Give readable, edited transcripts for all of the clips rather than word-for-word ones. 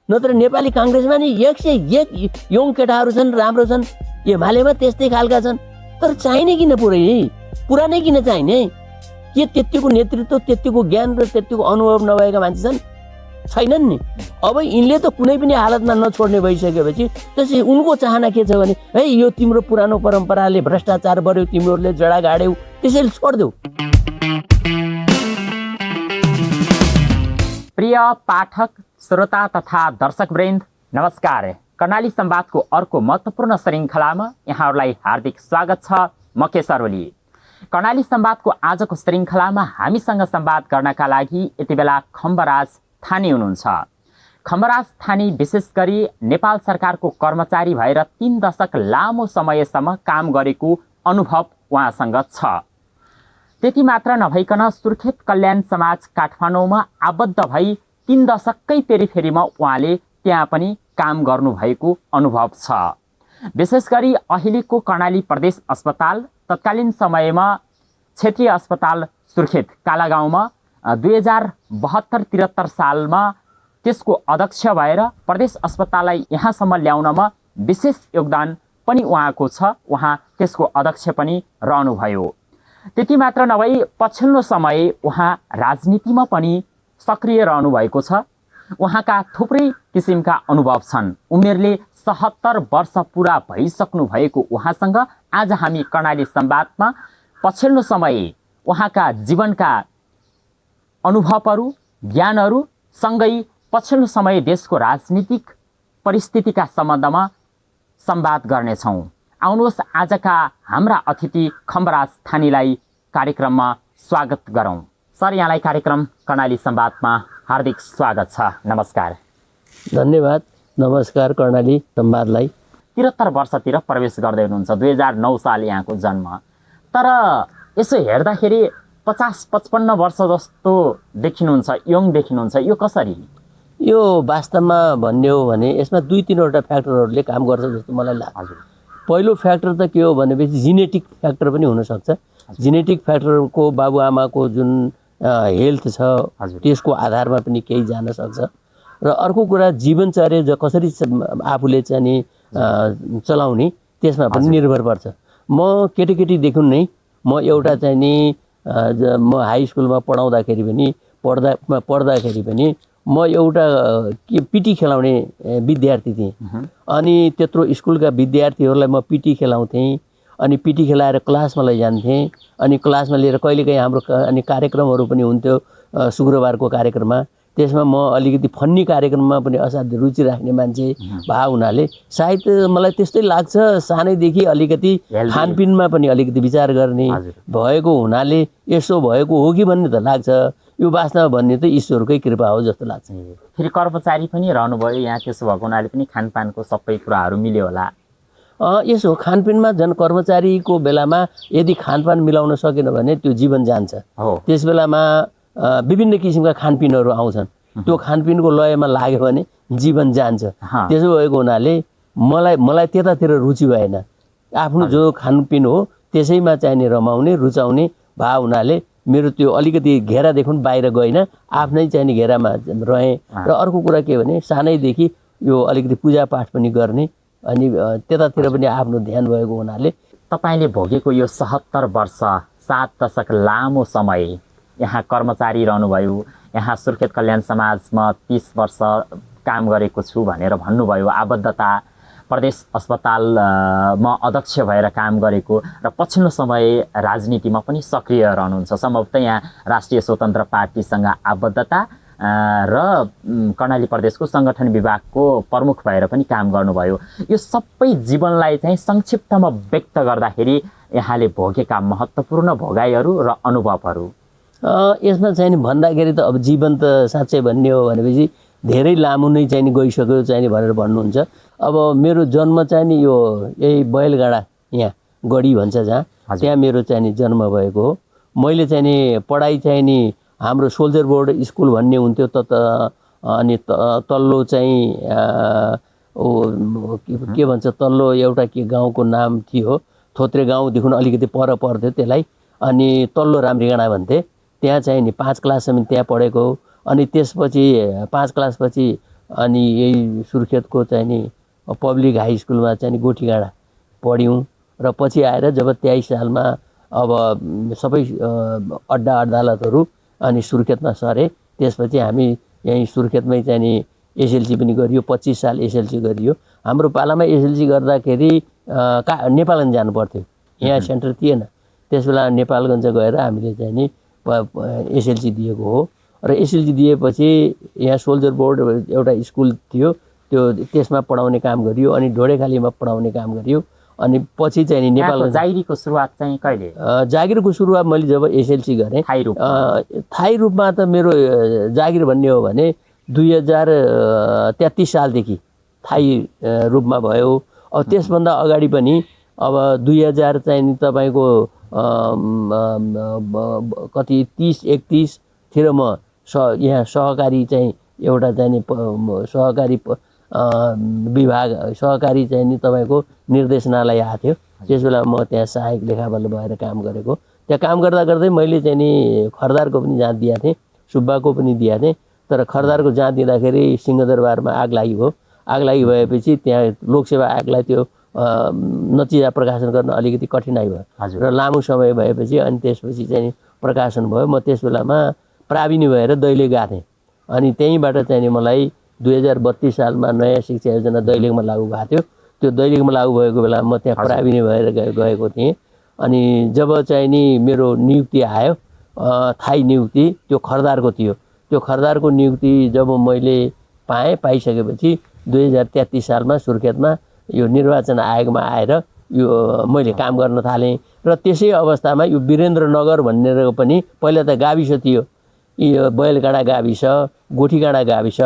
नत्र नेपाली काङ्ग्रेसमा नि 101 यङ केटाहरू छन्, राम्रो छन्। एमालेमा त्यस्तै खालका छन्। तर चाहिने किन पुरानै किन चाहिने? के त्यतिको नेतृत्व, त्यतिको ज्ञान र त्यतिको अनुभव नभएका मान्छे छैनन् नि। अब यिनले त कुनै पनि हालतमा नछोड्ने भइसकेपछि त्यसै उनको चाहना के छ भने है यो तिम्रो पुरानो परम्पराले भ्रष्टाचार बढ्यो, तिमीहरूले जडा गाड्यौ, त्यसैले छोड्देऊ। प्रिय पाठक, श्रोता तथा दर्शकवृन्द, नमस्कार। कर्णाली संवादको अर्को महत्त्वपूर्ण श्रृङ्खलामा यहाँहरूलाई हार्दिक स्वागत छ। म केशर ओली। कर्णाली संवादको आजको श्रृङ्खलामा हामीसँग संवाद गर्नका लागि यति बेला खम्बराज थानी हुनुहुन्छ। खम्बराज थानी विशेष गरी नेपाल सरकारको कर्मचारी भएर 3 दशक लामो समयसम्म काम गरेको अनुभव उहाँसँग छ। त्यति मात्र नभइकन सुर्खेत कल्याण समाज काठमाडौँमा आबद्ध भई 3 दशककै पेरिफेरीमा उहाँले त्यहाँ पनि काम गर्नुभएको अनुभव छ। विशेष गरी अहिलेको कर्णाली प्रदेश अस्पताल, तत्कालीन समयमा क्षेत्रीय अस्पताल सुर्खेत कालागाउँमा 2072-73 सालमा त्यसको अध्यक्ष भएर प्रदेश अस्पताललाई यहाँसम्म ल्याउनमा विशेष योगदान पनि उहाँको छ। उहाँ त्यसको अध्यक्ष पनि रहनुभयो। त्यति मात्र नभई पछिल्लो समय उहाँ राजनीतिमा पनि सक्रिय रहनुभएको छ। उहाँका थुप्रै किसिमका अनुभव छन्। उमेरले 77 वर्ष पुरा भइसक्नु भएको उहाँसँग आज हामी कर्णाली संवादमा पछिल्लो समय उहाँका जीवनका अनुभवहरू, ज्ञानहरू सँगै पछिल्लो समय देशको राजनीतिक परिस्थितिका सम्बन्धमा संवाद गर्नेछौँ। आउनुहोस् आजका हाम्रा अतिथि खम्बराज थानीलाई कार्यक्रममा स्वागत गरौँ। सर, यहाँलाई कार्यक्रम कर्णाली संवादमा हार्दिक स्वागत छ। नमस्कार। धन्यवाद। नमस्कार। कर्णाली संवादलाई 73 वर्षतिर प्रवेश गर्दै हुनुहुन्छ। 2009 साल यहाँको जन्म। तर यसो हेर्दाखेरि 50-55 वर्ष जस्तो देखिनुहुन्छ, यङ देखिनुहुन्छ। यो कसरी? यो वास्तवमा भन्ने हो भने यसमा 2-3वटा फ्याक्टरहरूले काम गर्छ जस्तो मलाई लाग्छ। पहिलो फ्याक्टर त के हो भनेपछि जेनेटिक फ्याक्टर पनि हुनसक्छ। जेनेटिक फ्याक्टरको बाबुआमाको जुन हेल्थ छ त्यसको आधारमा पनि केही जान सक्छ। र अर्को कुरा जीवनचर्या कसरी आफूले चाहिँ चलाउने त्यसमा पनि निर्भर पर्छ। म केटीदेखि नै म एउटा चाहिँ नि म हाई स्कुलमा पढाउँदाखेरि पनि म एउटा पिटी खेलाउने विद्यार्थी थिएँ। अनि त्यत्रो स्कुलका विद्यार्थीहरूलाई म पिटी खेलाउँथेँ। अनि पिटी खेलाएर क्लासमा लैजान्थेँ। अनि क्लासमा लिएर कहिलेकाहीँ हाम्रो अनि कार्यक्रमहरू पनि हुन्थ्यो शुक्रबारको कार्यक्रममा। त्यसमा म अलिकति फन्नी कार्यक्रममा पनि असाध्य रुचि राख्ने मान्छे भए हुनाले सायद मलाई त्यस्तै लाग्छ। सानैदेखि अलिकति खानपिनमा पनि अलिकति विचार गर्ने भएको हुनाले यसो भएको हो कि भन्ने त लाग्छ। यो वास्तवमा भन्ने त ईश्वरकै कृपा हो जस्तो लाग्छ। फेरि कर्मचारी पनि रहनुभयो यहाँ, त्यसो भएको हुनाले पनि खानपानको सबै कुराहरू मिल्यो होला। यसो खानपिनमा झन् कर्मचारीको बेलामा यदि खानपान मिलाउन सकेन भने त्यो जीवन जान्छ। त्यस बेलामा विभिन्न किसिमका खानपिनहरू आउँछन्। त्यो खानपिनको लयमा लाग्यो भने जीवन जान्छ। त्यसो भएको हुनाले मलाई त्यतातिर रुचि भएन। आफ्नो जो खानपिन हो त्यसैमा चाहिने रमाउने रुचाउने भए हुनाले मेरो त्यो अलिकति घेरादेखि बाहिर गएन, आफ्नै चाहिने घेरामा रहेँ। र अर्को कुरा के भने सानैदेखि यो अलिकति पूजापाठ पनि गर्ने अनि त्यतातिर पनि आफ्नो ध्यान भएको हुनाले तपाईँले भोगेको यो 77 वर्ष 7 दशक लामो समय यहाँ कर्मचारी रहनुभयो। यहाँ सुर्खेत कल्याण समाजमा 30 वर्ष काम गरेको छु भनेर भन्नुभयो। आबद्धता प्रदेश अस्पतालमा अध्यक्ष भएर काम गरेको र पछिल्लो समय राजनीतिमा पनि सक्रिय रहनुहुन्छ। सम्भवतः यहाँ राष्ट्रिय स्वतन्त्र पार्टीसँग आबद्धता र कर्णाली प्रदेशको सङ्गठन विभागको प्रमुख भएर पनि काम गर्नुभयो। यो सबै जीवनलाई चाहिँ संक्षिप्तमा व्यक्त गर्दाखेरि यहाँले भोगेका महत्त्वपूर्ण भोगाइहरू र अनुभवहरू यसमा चाहिँ भन्दाखेरि त अब जीवन त साँच्चै भन्ने हो भनेपछि धेरै लामो नै चाहिँ गइसक्यो चाहिँ भनेर भन्नुहुन्छ। अब मेरो जन्म चाहिँ नि यो यही बैलगाडा यहाँ गढी भन्छ जहाँ, त्यहाँ मेरो चाहिँ नि जन्म भएको हो। मैले चाहिँ नि पढाइ चाहिँ नि हाम्रो सोल्जर बोर्ड स्कुल भन्ने हुन्थ्यो अनि तल्लो चाहिँ के भन्छ तल्लो एउटा के गाउँको नाम थियो, थोत्रे गाउँदेखि अलिकति पर पर्थ्यो त्यसलाई। अनि तल्लो राम्रीगाडा भन्थे। त्यहाँ चाहिँ नि 5 क्लाससम्म त्यहाँ पढेको। अनि त्यसपछि 5 क्लासपछि अनि यही सुर्खेतको चाहिँ नि पब्लिक हाई स्कुलमा चाहिँ नि गोठीगाँडा पढ्यौँ र पछि आएर जब 23 सालमा अब सबै अड्डा अदालतहरू अनि सुर्खेतमा सरे। त्यसपछि हामी यहीँ सुर्खेतमै चाहिँ नि एसएलसी पनि गरियो, 25 साल एसएलसी गरियो। हाम्रो पालामा एसएलसी गर्दाखेरि नेपालगञ्ज जानु पर्थ्यो, यहाँ सेन्टर थिएन। त्यसबेला नेपालगञ्ज गएर हामीले चाहिँ नि एसएलसी दिएको हो र एसएलसी दिएपछि यहाँ सोल्जर बोर्ड एउटा स्कुल थियो, त्यो त्यसमा पढाउने काम गरियो अनि ढोडेखालीमा पढाउने काम गरियो। अनि पछि चाहिँ नि नेपाल जागिरीको सुरुवात चाहिँ कहिले? जागिरको सुरुवात मैले जब एसएलसी गरेँ थाई रूपमा त मेरो जागिर भन्ने हो भने 2033 सालदेखि थाई रूपमा भयो। अब त्यसभन्दा अगाडि पनि अब 2000 चाहिँ नि तपाईँको कति 30-31 तिर म यहाँ सहकारी चाहिँ एउटा चाहिँ नि सहकारी विभाग सहकारी चाहिँ नि तपाईँको निर्देशनालय आएको थियो। त्यसबेला म त्यहाँ सहायक लेखापाल भएर काम गरेको। त्यहाँ काम गर्दा गर्दै मैले चाहिँ नि खरदारको पनि जाँच दिएको थिएँ, सुब्बाको पनि दिएको थिएँ। तर खरदारको जाँच दिँदाखेरि सिंहदरबारमा आग लागि भयो। आग लागि भएपछि त्यहाँ लोकसेवा आयोगलाई त्यो नतिजा प्रकाशन गर्न अलिकति कठिनाइ भयो र लामो समय भएपछि अनि त्यसपछि चाहिँ प्रकाशन भयो। म त्यस बेलामा प्राविणी भएर दैलेख गएको थिएँ। अनि त्यहीँबाट चाहिँ नि मलाई 2032 सालमा नयाँ शिक्षा योजना दैलेखमा लागू भएको थियो। त्यो दैलेखमा लागू भएको बेला म त्यहाँ प्राविणी भएर गएको थिएँ। अनि जब चाहिँ नि मेरो नियुक्ति आयो थाई नियुक्ति, त्यो खरदारको थियो। त्यो खरदारको नियुक्ति जब मैले पाइसकेपछि 2033 सालमा सुर्खेतमा यो निर्वाचन आयोगमा आएर यो मैले काम गर्न थालेँ। र त्यसै अवस्थामा यो वीरेन्द्रनगर भनेर पनि पहिला त गाविस थियो, यो बैलगाडा गाविस, गोठीगाँडा गाविस,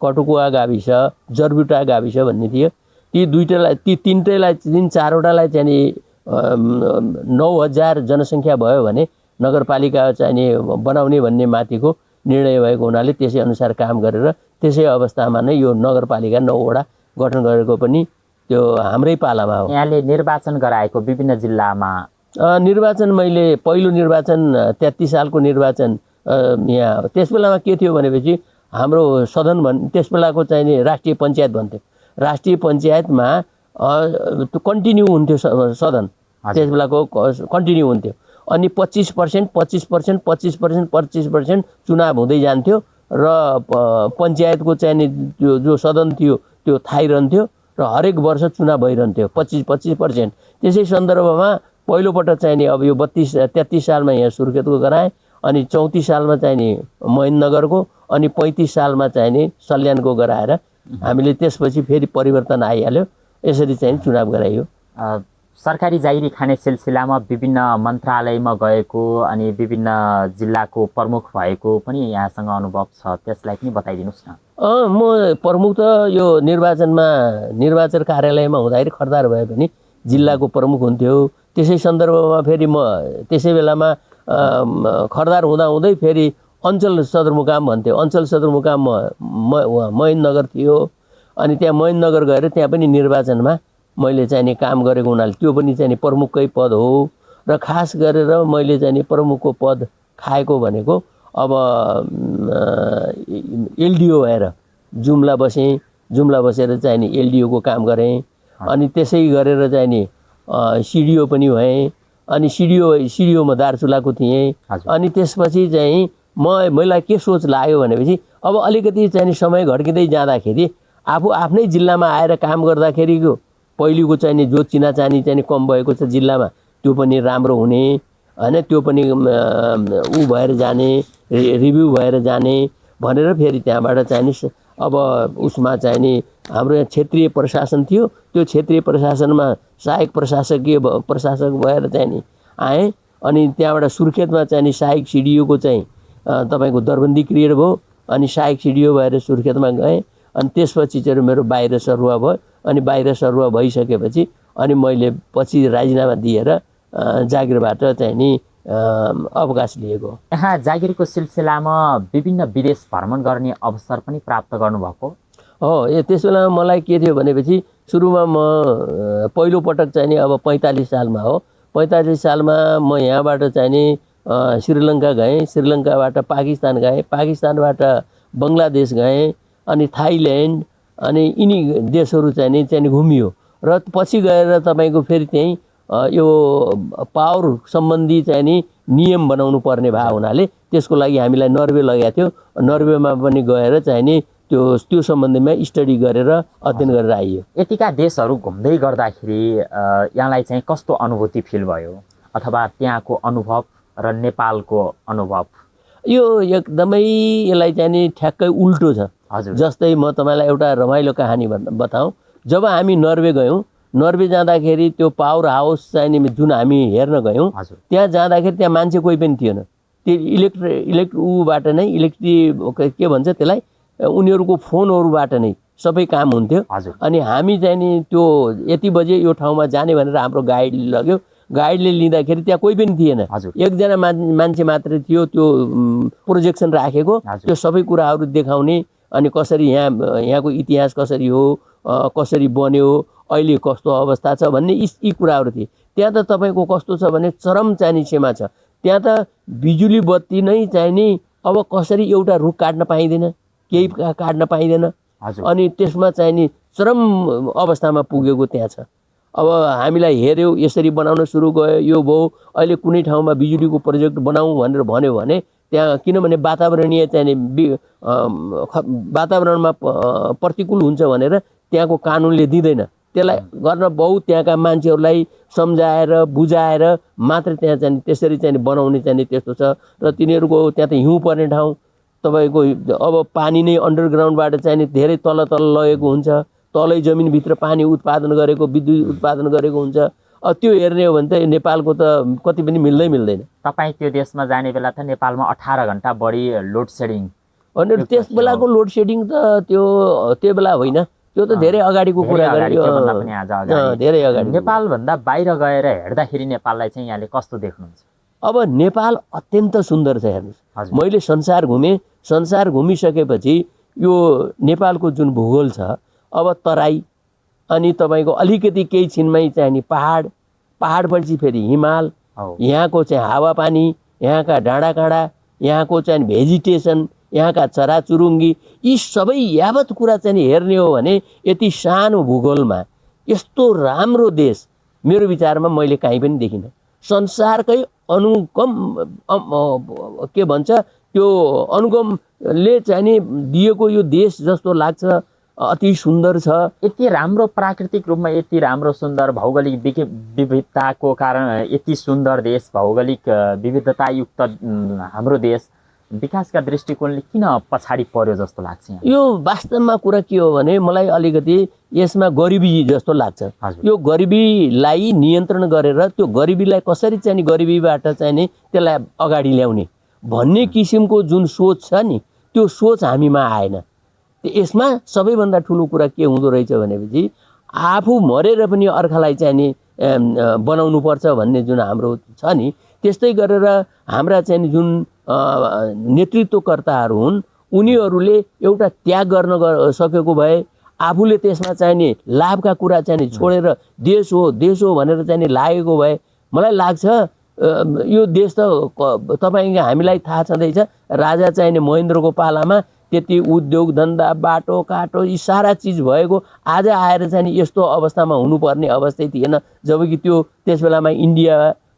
कटुकुवा गाविस, जरबुटा गाविस भन्ने थियो। ती तीनटैलाई 3-4वटालाई चाहिँ नि 9000 जनसङ्ख्या भयो भने नगरपालिका चाहिँ नि बनाउने भन्ने माथिको निर्णय भएको हुनाले त्यसै अनुसार काम गरेर त्यसै अवस्थामा नै यो नगरपालिका 9वटा गठन गरेको पनि त्यो हाम्रै पालामा हो। यहाँले निर्वाचन गराएको विभिन्न जिल्लामा निर्वाचन मैले पहिलो निर्वाचन 33 सालको निर्वाचन यहाँ त्यस बेलामा के थियो भनेपछि हाम्रो सदन त्यस बेलाको चाहिँ नि राष्ट्रिय पञ्चायत भन्थ्यो। राष्ट्रिय पञ्चायतमा कन्टिन्यू हुन्थ्यो सदन, त्यस बेलाको कन्टिन्यू हुन्थ्यो। अनि 25% चुनाव हुँदै जान्थ्यो र पञ्चायतको चाहिँ नि जो सदन थियो त्यो थाइरहन्थ्यो र हरेक वर्ष चुनाव भइरहन्थ्यो 25%। त्यसै सन्दर्भमा पहिलोपटक चाहिँ नि अब यो 33 सालमा यहाँ सुर्खेतको गराएँ, अनि 34 सालमा चाहिँ नि महेन्द्रनगरको, अनि 35 सालमा चाहिँ नि सल्यानको गराएर हामीले त्यसपछि फेरि परिवर्तन आइहाल्यो। यसरी चाहिँ चुनाव गराइयो। सरकारी जागिरी खाने सिलसिलामा विभिन्न मन्त्रालयमा गएको अनि विभिन्न जिल्लाको प्रमुख भएको पनि यहाँसँग अनुभव छ, त्यसलाई पनि बताइदिनुहोस् न। म प्रमुख त यो निर्वाचन कार्यालयमा हुँदाखेरि खरदार भए पनि जिल्लाको प्रमुख हुन्थ्यो। त्यसै सन्दर्भमा फेरि म त्यसै बेलामा खरदार हुँदै फेरि अञ्चल सदरमुकाम भन्थ्यो। अञ्चल सदरमुकाम महेन्द्रनगर थियो। अनि त्यहाँ महेन्द्रनगर गएर त्यहाँ पनि निर्वाचनमा मैले चाहिँ नि काम गरेको हुनाले त्यो पनि चाहिँ नि प्रमुखकै पद हो। र खास गरेर मैले चाहिँ नि प्रमुखको पद खाएको भनेको अब एलडिओ भएर जुम्ला बसेँ। जुम्ला बसेर चाहिँ नि एलडिओको काम गरेँ। अनि त्यसै गरेर चाहिँ नि सिडिओ पनि भएँ। अनि सिडिओमा दार्चुलाको थिएँ। अनि त्यसपछि चाहिँ मलाई के सोच लाग्यो भनेपछि अब अलिकति चाहिँ नि समय घड्किँदै जाँदाखेरि आफू आफ्नै जिल्लामा आएर काम गर्दाखेरिको पहिलेको चाहिँ नि जो चिनाचानी चाहिँ कम भएको छ जिल्लामा त्यो पनि राम्रो हुने हैन, त्यो पनि ऊ भएर जाने, रिभ्यू भएर जाने भनेर फेरि त्यहाँबाट चाहिँ नि अब उसमा चाहिँ नि हाम्रो यहाँ क्षेत्रीय प्रशासन थियो। त्यो क्षेत्रीय प्रशासनमा सहायक प्रशासक भएर चाहिँ नि आएँ। अनि त्यहाँबाट सुर्खेतमा चाहिँ नि सहायक सिडिओको चाहिँ तपाईँको दरबन्दी क्रिएट भयो। अनि सहायक सिडिओ भएर सुर्खेतमा गएँ। अनि त्यसपछि चाहिँ मेरो बाहिर सरुवा भयो। अनि बाहिर सरुवा भइसकेपछि अनि मैले पछि राजीनामा दिएर जागिरबाट चाहिँ नि अवकाश लिएको। यहाँ जागिरको सिलसिलामा विभिन्न विदेश भ्रमण गर्ने अवसर पनि प्राप्त गर्नुभएको हो। त्यस बेला मलाई के थियो भनेपछि सुरुमा म पहिलो पटक चाहिँ नि अब 45 सालमा हो। 45 सालमा म यहाँबाट चाहिँ नि श्रीलङ्का गएँ। श्रीलङ्काबाट पाकिस्तान गएँ। पाकिस्तानबाट बङ्गलादेश गएँ। अनि थाइल्यान्ड अनि यिनी देशहरू चाहिँ नि घुमियो र पछि गएर तपाईँको फेरि त्यहीँ यो पावर सम्बन्धी चाहिँ नि नियम बनाउनु पर्ने भएको हुनाले त्यसको लागि हामीलाई नर्वे लगेको थियो। नर्वेमा पनि गएर चाहिँ नि त्यो सम्बन्धमा स्टडी गरेर अध्ययन गरेर आइयो। यतिका देशहरू घुम्दै गर्दाखेरि यहाँलाई चाहिँ कस्तो अनुभूति फिल भयो अथवा त्यहाँको अनुभव र नेपालको अनुभव? यो एकदमै यसलाई चाहिँ नि ठ्याक्कै उल्टो छ। हजुर। जस्तै म तपाईँलाई एउटा रमाइलो कहानी बताऊँ। जब हामी नर्वे गयौँ, नर्वे जाँदाखेरि त्यो पावर हाउस चाहिँ नि जुन हामी हेर्न गयौँ, त्यहाँ जाँदाखेरि त्यहाँ मान्छे कोही पनि थिएन। त्यो ऊबाट नै इलेक्ट्रिक के भन्छ त्यसलाई, उनीहरूको फोनहरूबाट नै सबै काम हुन्थ्यो। अनि हामी चाहिँ नि त्यो यति बजे यो ठाउँमा जाने भनेर हाम्रो गाइड लग्यो। गाइडले लिँदाखेरि त्यहाँ कोही पनि थिएन, एकजना मान्छे मात्रै थियो त्यो प्रोजेक्सन राखेको, त्यो सबै कुराहरू देखाउने अनि कसरी यहाँको इतिहास कसरी हो, कसरी बन्यो, अहिले कस्तो अवस्था छ भन्ने यी कुराहरू थिए। त्यहाँ त तपाईँको कस्तो छ भने चरम चाहिने सीमा छ। त्यहाँ त बिजुली बत्ती नै चाहिने, अब कसरी एउटा रुख काट्न पाइँदैन, केही काट्न पाइँदैन। अनि त्यसमा चाहिने चरम अवस्थामा पुगेको त्यहाँ छ। अब हामीलाई हेऱ्यो, यसरी बनाउन सुरु गयो, यो भयो। अहिले कुनै ठाउँमा बिजुलीको प्रोजेक्ट बनाऊ भनेर भन्यो भने त्यहाँ, किनभने वातावरणीय चाहिने वातावरणमा प्रतिकूल हुन्छ भनेर त्यहाँको कानुनले दिँदैन। त्यसलाई गर्न बहुत त्यहाँका मान्छेहरूलाई सम्झाएर बुझाएर मात्र त्यहाँ चाहिँ त्यसरी चाहिँ बनाउने चाहिँ त्यस्तो छ। र तिनीहरूको त्यहाँ त हिउँ पर्ने ठाउँ, तपाईँको अब पानी नै अन्डरग्राउन्डबाट चाहिँ धेरै तल लगेको हुन्छ, तलै जमिनभित्र पानी उत्पादन गरेको, विद्युत उत्पादन गरेको हुन्छ। अब त्यो हेर्ने हो भने त नेपालको त कति पनि मिल्दैन। तपाईँ त्यो देशमा जाने बेला त नेपालमा 18 घण्टा बढी लोड सेडिङ, अनि त्यस बेलाको लोड सेडिङ त त्यो बेला होइन, त्यो त धेरै अगाडिको कुरा गरेको, धेरै अगाडि। नेपालभन्दा बाहिर गएर हेर्दाखेरि नेपाललाई चाहिँ यहाँले कस्तो देख्नुहुन्छ? अब नेपाल अत्यन्त सुन्दर छ। हेर्नुहोस्, मैले संसार घुमेँ। संसार घुमिसकेपछि यो नेपालको जुन भूगोल छ, अब तराई अनि तपाईँको अलिकति केही छिनमै चाहिँ नि पहाडपछि फेरि हिमाल, यहाँको चाहिँ हावापानी, यहाँका डाँडाकाँडा, यहाँको चाहिँ भेजिटेसन, यहाँका चराचुरुङ्गी, यी सबै यावत कुरा चाहिँ हेर्ने हो भने यति सानो भूगोलमा यस्तो राम्रो देश मेरो विचारमा मैले कहीँ पनि देखिनँ। संसारकै अनुगम के भन्छ त्यो अनुगमले चाहिँ नि दिएको यो देश जस्तो लाग्छ, अति सुन्दर छ। यति राम्रो प्राकृतिक रूपमा, यति राम्रो सुन्दर भौगोलिक विविधताको कारण यति सुन्दर देश, भौगोलिक विविधतायुक्त हाम्रो देश विकासका दृष्टिकोणले किन पछाडि पर्यो जस्तो लाग्छ? यो वास्तवमा कुरा के हो भने मलाई अलिकति यसमा गरिबी जस्तो लाग्छ। यो गरिबीलाई नियन्त्रण गरेर त्यो गरिबीलाई कसरी चाहिँ गरिबीबाट चाहिँ नि त्यसलाई अगाडि ल्याउने भन्ने किसिमको जुन सोच छ नि, त्यो सोच हामीमा आएन। यसमा सबैभन्दा ठुलो कुरा के हुँदो रहेछ भनेपछि आफू मरेर पनि अर्कालाई चाहिँ नि बनाउनु पर्छ भन्ने जुन हाम्रो छ नि, त्यस्तै गरेर हाम्रा चाहिँ जुन नेतृत्वकर्ताहरू हुन्, उनीहरूले एउटा त्याग गर्न सकेको भए, आफूले त्यसमा चाहिँ नि लाभका कुरा चाहिँ नि छोडेर देश हो भनेर चाहिँ नि लागेको भए, मलाई लाग्छ यो देश त तपाईँको हामीलाई थाहा छँदैछ। राजा चाहिँ नि महेन्द्रको पालामा त्यति उद्योग धन्दा, बाटो काटो यी सारा चिज भएको, आज आएर चाहिँ नि यस्तो अवस्थामा हुनुपर्ने अवस्था थिएन। जबकि त्यो त्यस बेलामा इन्डिया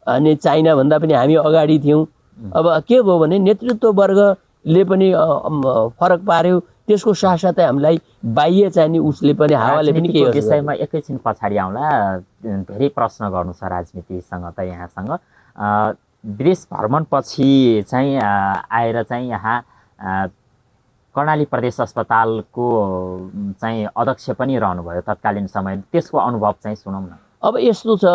अनि चाइना भन्दा पनि हामी अगाडि थियौँ। अब के भयो भने नेतृत्ववर्गले पनि फरक पार्यो, त्यसको साथसाथै हामीलाई बाह्य चाहिँ नि उसले पनि हावाले पनि के विषयमा एकैछिन पछाडि आउँला। धेरै प्रश्न गर्नु छ राजनीतिसँग त यहाँसँग। विदेश भ्रमणपछि चाहिँ आएर चाहिँ यहाँ कर्णाली प्रदेश अस्पतालको चाहिँ अध्यक्ष पनि रहनुभयो तत्कालीन समय, त्यसको अनुभव चाहिँ सुनौँ न। अब यस्तो छ,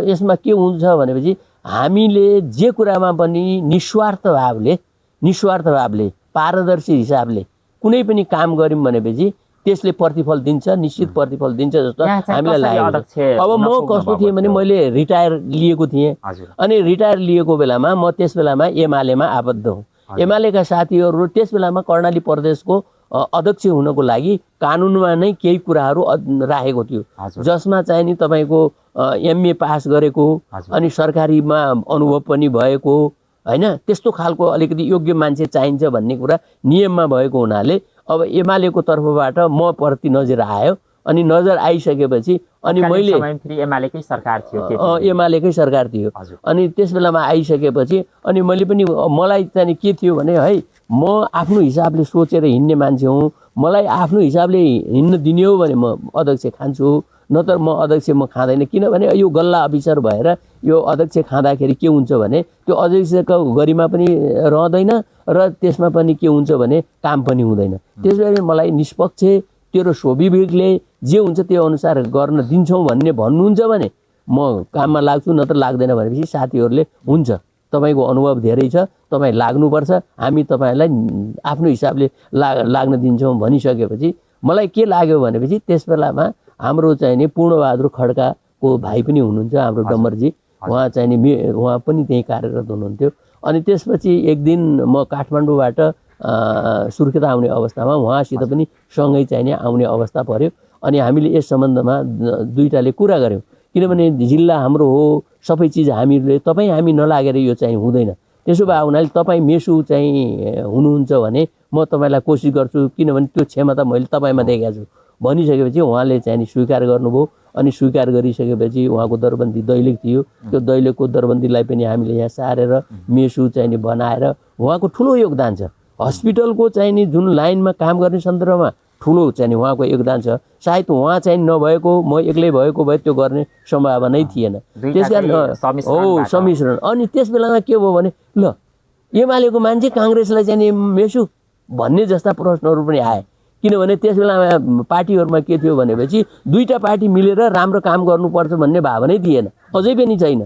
यसमा के हुन्छ भनेपछि हामीले जे कुरामा पनि निस्वार्थ भावले पारदर्शी हिसाबले कुनै पनि काम गऱ्यौँ भनेपछि त्यसले प्रतिफल दिन्छ, निश्चित प्रतिफल दिन्छ जस्तो हामीलाई लाग्यो। अब म कस्तो थिएँ भने मैले रिटायर लिएको थिएँ, अनि रिटायर लिएको बेलामा म त्यस बेलामा एमालेमा आबद्ध हुँ। एमालेका साथीहरू त्यस बेलामा कर्णाली प्रदेशको अध्यक्ष हुनको लागि कानुनमा नै केही कुराहरू राखेको थियो, जसमा चाहिँ नि तपाईँको एमए पास गरेको अनि सरकारीमा अनुभव पनि भएको होइन, त्यस्तो खालको अलिकति योग्य मान्छे चाहिन्छ भन्ने कुरा नियममा भएको हुनाले अब एमालेको तर्फबाट म प्रति नजर आयो अनि नजर आइसकेपछि अनि मैले एमालेकै सरकार थियो एमालेकै सरकार थियो अनि त्यस बेलामा आइसकेपछि अनि मैले पनि मलाई चाहिँ के थियो भने है म आफ्नो हिसाबले सोचेर हिँड्ने मान्छे हुँ मलाई आफ्नो हिसाबले हिँड्न दिने हो भने म अध्यक्ष खान्छु नत्र म अध्यक्ष म खाँदैन किनभने यो गल्ला अफिसर भएर यो अध्यक्ष खाँदाखेरि के हुन्छ भने त्यो अध्यक्षको गरिमा पनि रहँदैन र त्यसमा पनि के हुन्छ भने काम पनि हुँदैन त्यसैले मलाई निष्पक्ष तेरो स्वविवेकले जे हुन्छ त्यो अनुसार गर्न दिन्छौँ भन्ने भन्नुहुन्छ भने म काममा लाग्छु नत्र लाग्दैन भनेपछि साथीहरूले हुन्छ तपाईँको अनुभव धेरै छ तपाईँ लाग्नुपर्छ हामी तपाईँलाई आफ्नो हिसाबले लाग्न दिन्छौँ भनिसकेपछि मलाई के लाग्यो भनेपछि त्यस बेलामा हाम्रो चाहिँ नि पूर्णबहादुर खड्काको भाइ पनि हुनुहुन्छ हाम्रो डम्बरजी उहाँ चाहिँ नि उहाँ पनि त्यहीँ कार्यरत हुनुहुन्थ्यो अनि त्यसपछि एक दिन म काठमाडौँबाट सुर्खेत आउने अवस्थामा उहाँसित पनि सँगै चाहिँ नि आउने अवस्था पर्यो अनि हामीले यस सम्बन्धमा दुईटाले कुरा गऱ्यौँ किनभने जिल्ला हाम्रो हो सबै चिज हामीले तपाईँ हामी नलागेर यो चाहिँ हुँदैन त्यसो भए हुनाले तपाईँ मेसु चाहिँ हुनुहुन्छ भने म तपाईँलाई कोसिस गर्छु किनभने त्यो क्षमता मैले तपाईँमा देखेको छु भनिसकेपछि उहाँले चाहिँ स्वीकार गर्नुभयो अनि स्वीकार गरिसकेपछि उहाँको दरबन्दी दैलेख थियो त्यो दैलेखको दरबन्दीलाई पनि हामीले यहाँ सारेर मेसु चाहिँ बनाएर उहाँको ठुलो योगदान छ हस्पिटलको चाहिँ नि जुन लाइनमा काम गर्ने सन्दर्भमा ठुलो चाहिँ उहाँको योगदान छ सायद उहाँ चाहिँ नभएको म एक्लै भएको भए त्यो गर्ने सम्भावनै थिएन त्यसकारण हो सम्मिश्रण अनि त्यस बेलामा के भयो भने ल एमालेको मान्छे काङ्ग्रेसलाई चाहिँ मेसु भन्ने जस्ता प्रश्नहरू पनि आए किनभने त्यस बेलामा पार्टीहरूमा के थियो भनेपछि दुईटा पार्टी मिलेर राम्रो काम गर्नुपर्छ भन्ने भावनै थिएन अझै पनि छैन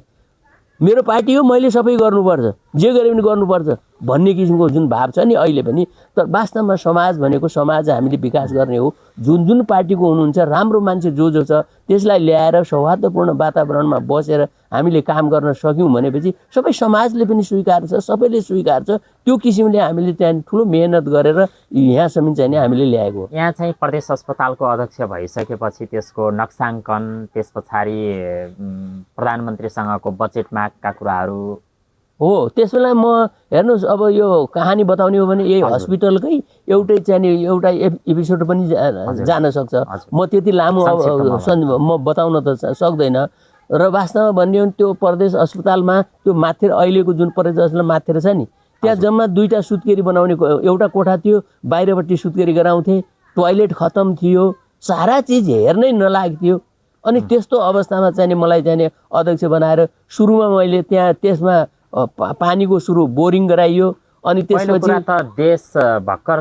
मेरो पार्टी हो मैले सबै गर्नुपर्छ जे गरे पनि गर्नुपर्छ भन्ने किसिमको जुन भाव छ नि अहिले पनि तर वास्तवमा समाज भनेको समाज हामीले विकास गर्ने हो जुन जुन पार्टीको हुनुहुन्छ राम्रो मान्छे जो जो छ त्यसलाई ल्याएर सौहार्दपूर्ण वातावरणमा बसेर हामीले काम गर्न सक्यौँ भनेपछि सबै समाजले पनि स्वीकार छ सबैले स्वीकार छ त्यो किसिमले हामीले त्यहाँ ठुलो मेहनत गरेर यहाँसम्म चाहिँ हामीले ल्याएको हो यहाँ चाहिँ प्रदेश अस्पतालको अध्यक्ष भइसकेपछि त्यसको नक्साङ्कन त्यस पछाडि प्रधानमन्त्रीसँगको बजेट मागका कुराहरू हो त्यस बेला म हेर्नुहोस् अब यो कहानी बताउने हो भने यही हस्पिटलकै एउटै चाहिँ एउटा एपिसोड पनि जान सक्छ म त्यति लामो म बताउन त सक्दैन र वास्तवमा भन्ने हो भने त्यो प्रदेश अस्पतालमा त्यो माथि अहिलेको जुन प्रदेश अस्पताल माथि छ नि त्यहाँ जम्मा दुईटा सुत्केरी बनाउने एउटा कोठा थियो बाहिरपट्टि सुत्केरी गराउँथे टोयलेट खतम थियो सारा चिज हेर्नै नलाग्थ्यो अनि त्यस्तो अवस्थामा चाहिँ मलाई चाहिँ अध्यक्ष बनाएर सुरुमा मैले त्यहाँ त्यसमा पानीको सुरु बोरिङ गराइयो अनि त्यसपछि त देश भर्खर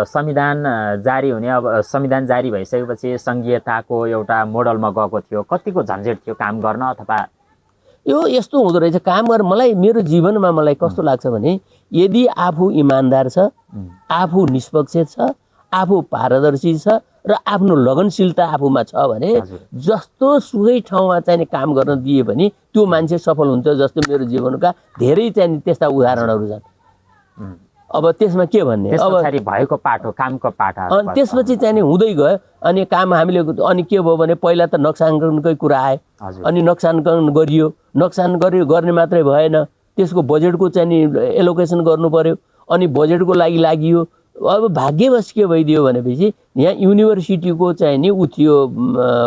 संविधान जारी हुने अब संविधान जारी भइसकेपछि संघीयताको एउटा मोडलमा गएको थियो कतिको झन्झट थियो काम गर्न अथवा यो यस्तो हुँदो रहेछ काम गर्न मलाई मेरो जीवनमा मलाई कस्तो लाग्छ भने यदि आफू इमान्दार छ आफू निष्पक्ष छ आफू पारदर्शी छ र आफ्नो लगनशीलता आफूमा छ भने जस्तो सुकै ठाउँमा चाहिँ काम गर्न दिए पनि त्यो मान्छे सफल हुन्छ जस्तो मेरो जीवनका धेरै चाहिँ त्यस्ता उदाहरणहरू छन् अब त्यसमा के भन्ने अब भएको पाटो कामको पाटा अनि त्यसपछि चाहिँ हुँदै गयो अनि काम हामीले अनि के भयो भने पहिला त नक्साङ्कनकै कुरा आयो अनि नक्साङ्कन गरियो नक्सान गर्ने मात्रै भएन त्यसको बजेटको चाहिँ एलोकेसन गर्नु पर्यो अनि बजेटको लागि अब भाग्यवश के भइदियो भनेपछि यहाँ युनिभर्सिटीको चाहिँ नि उ थियो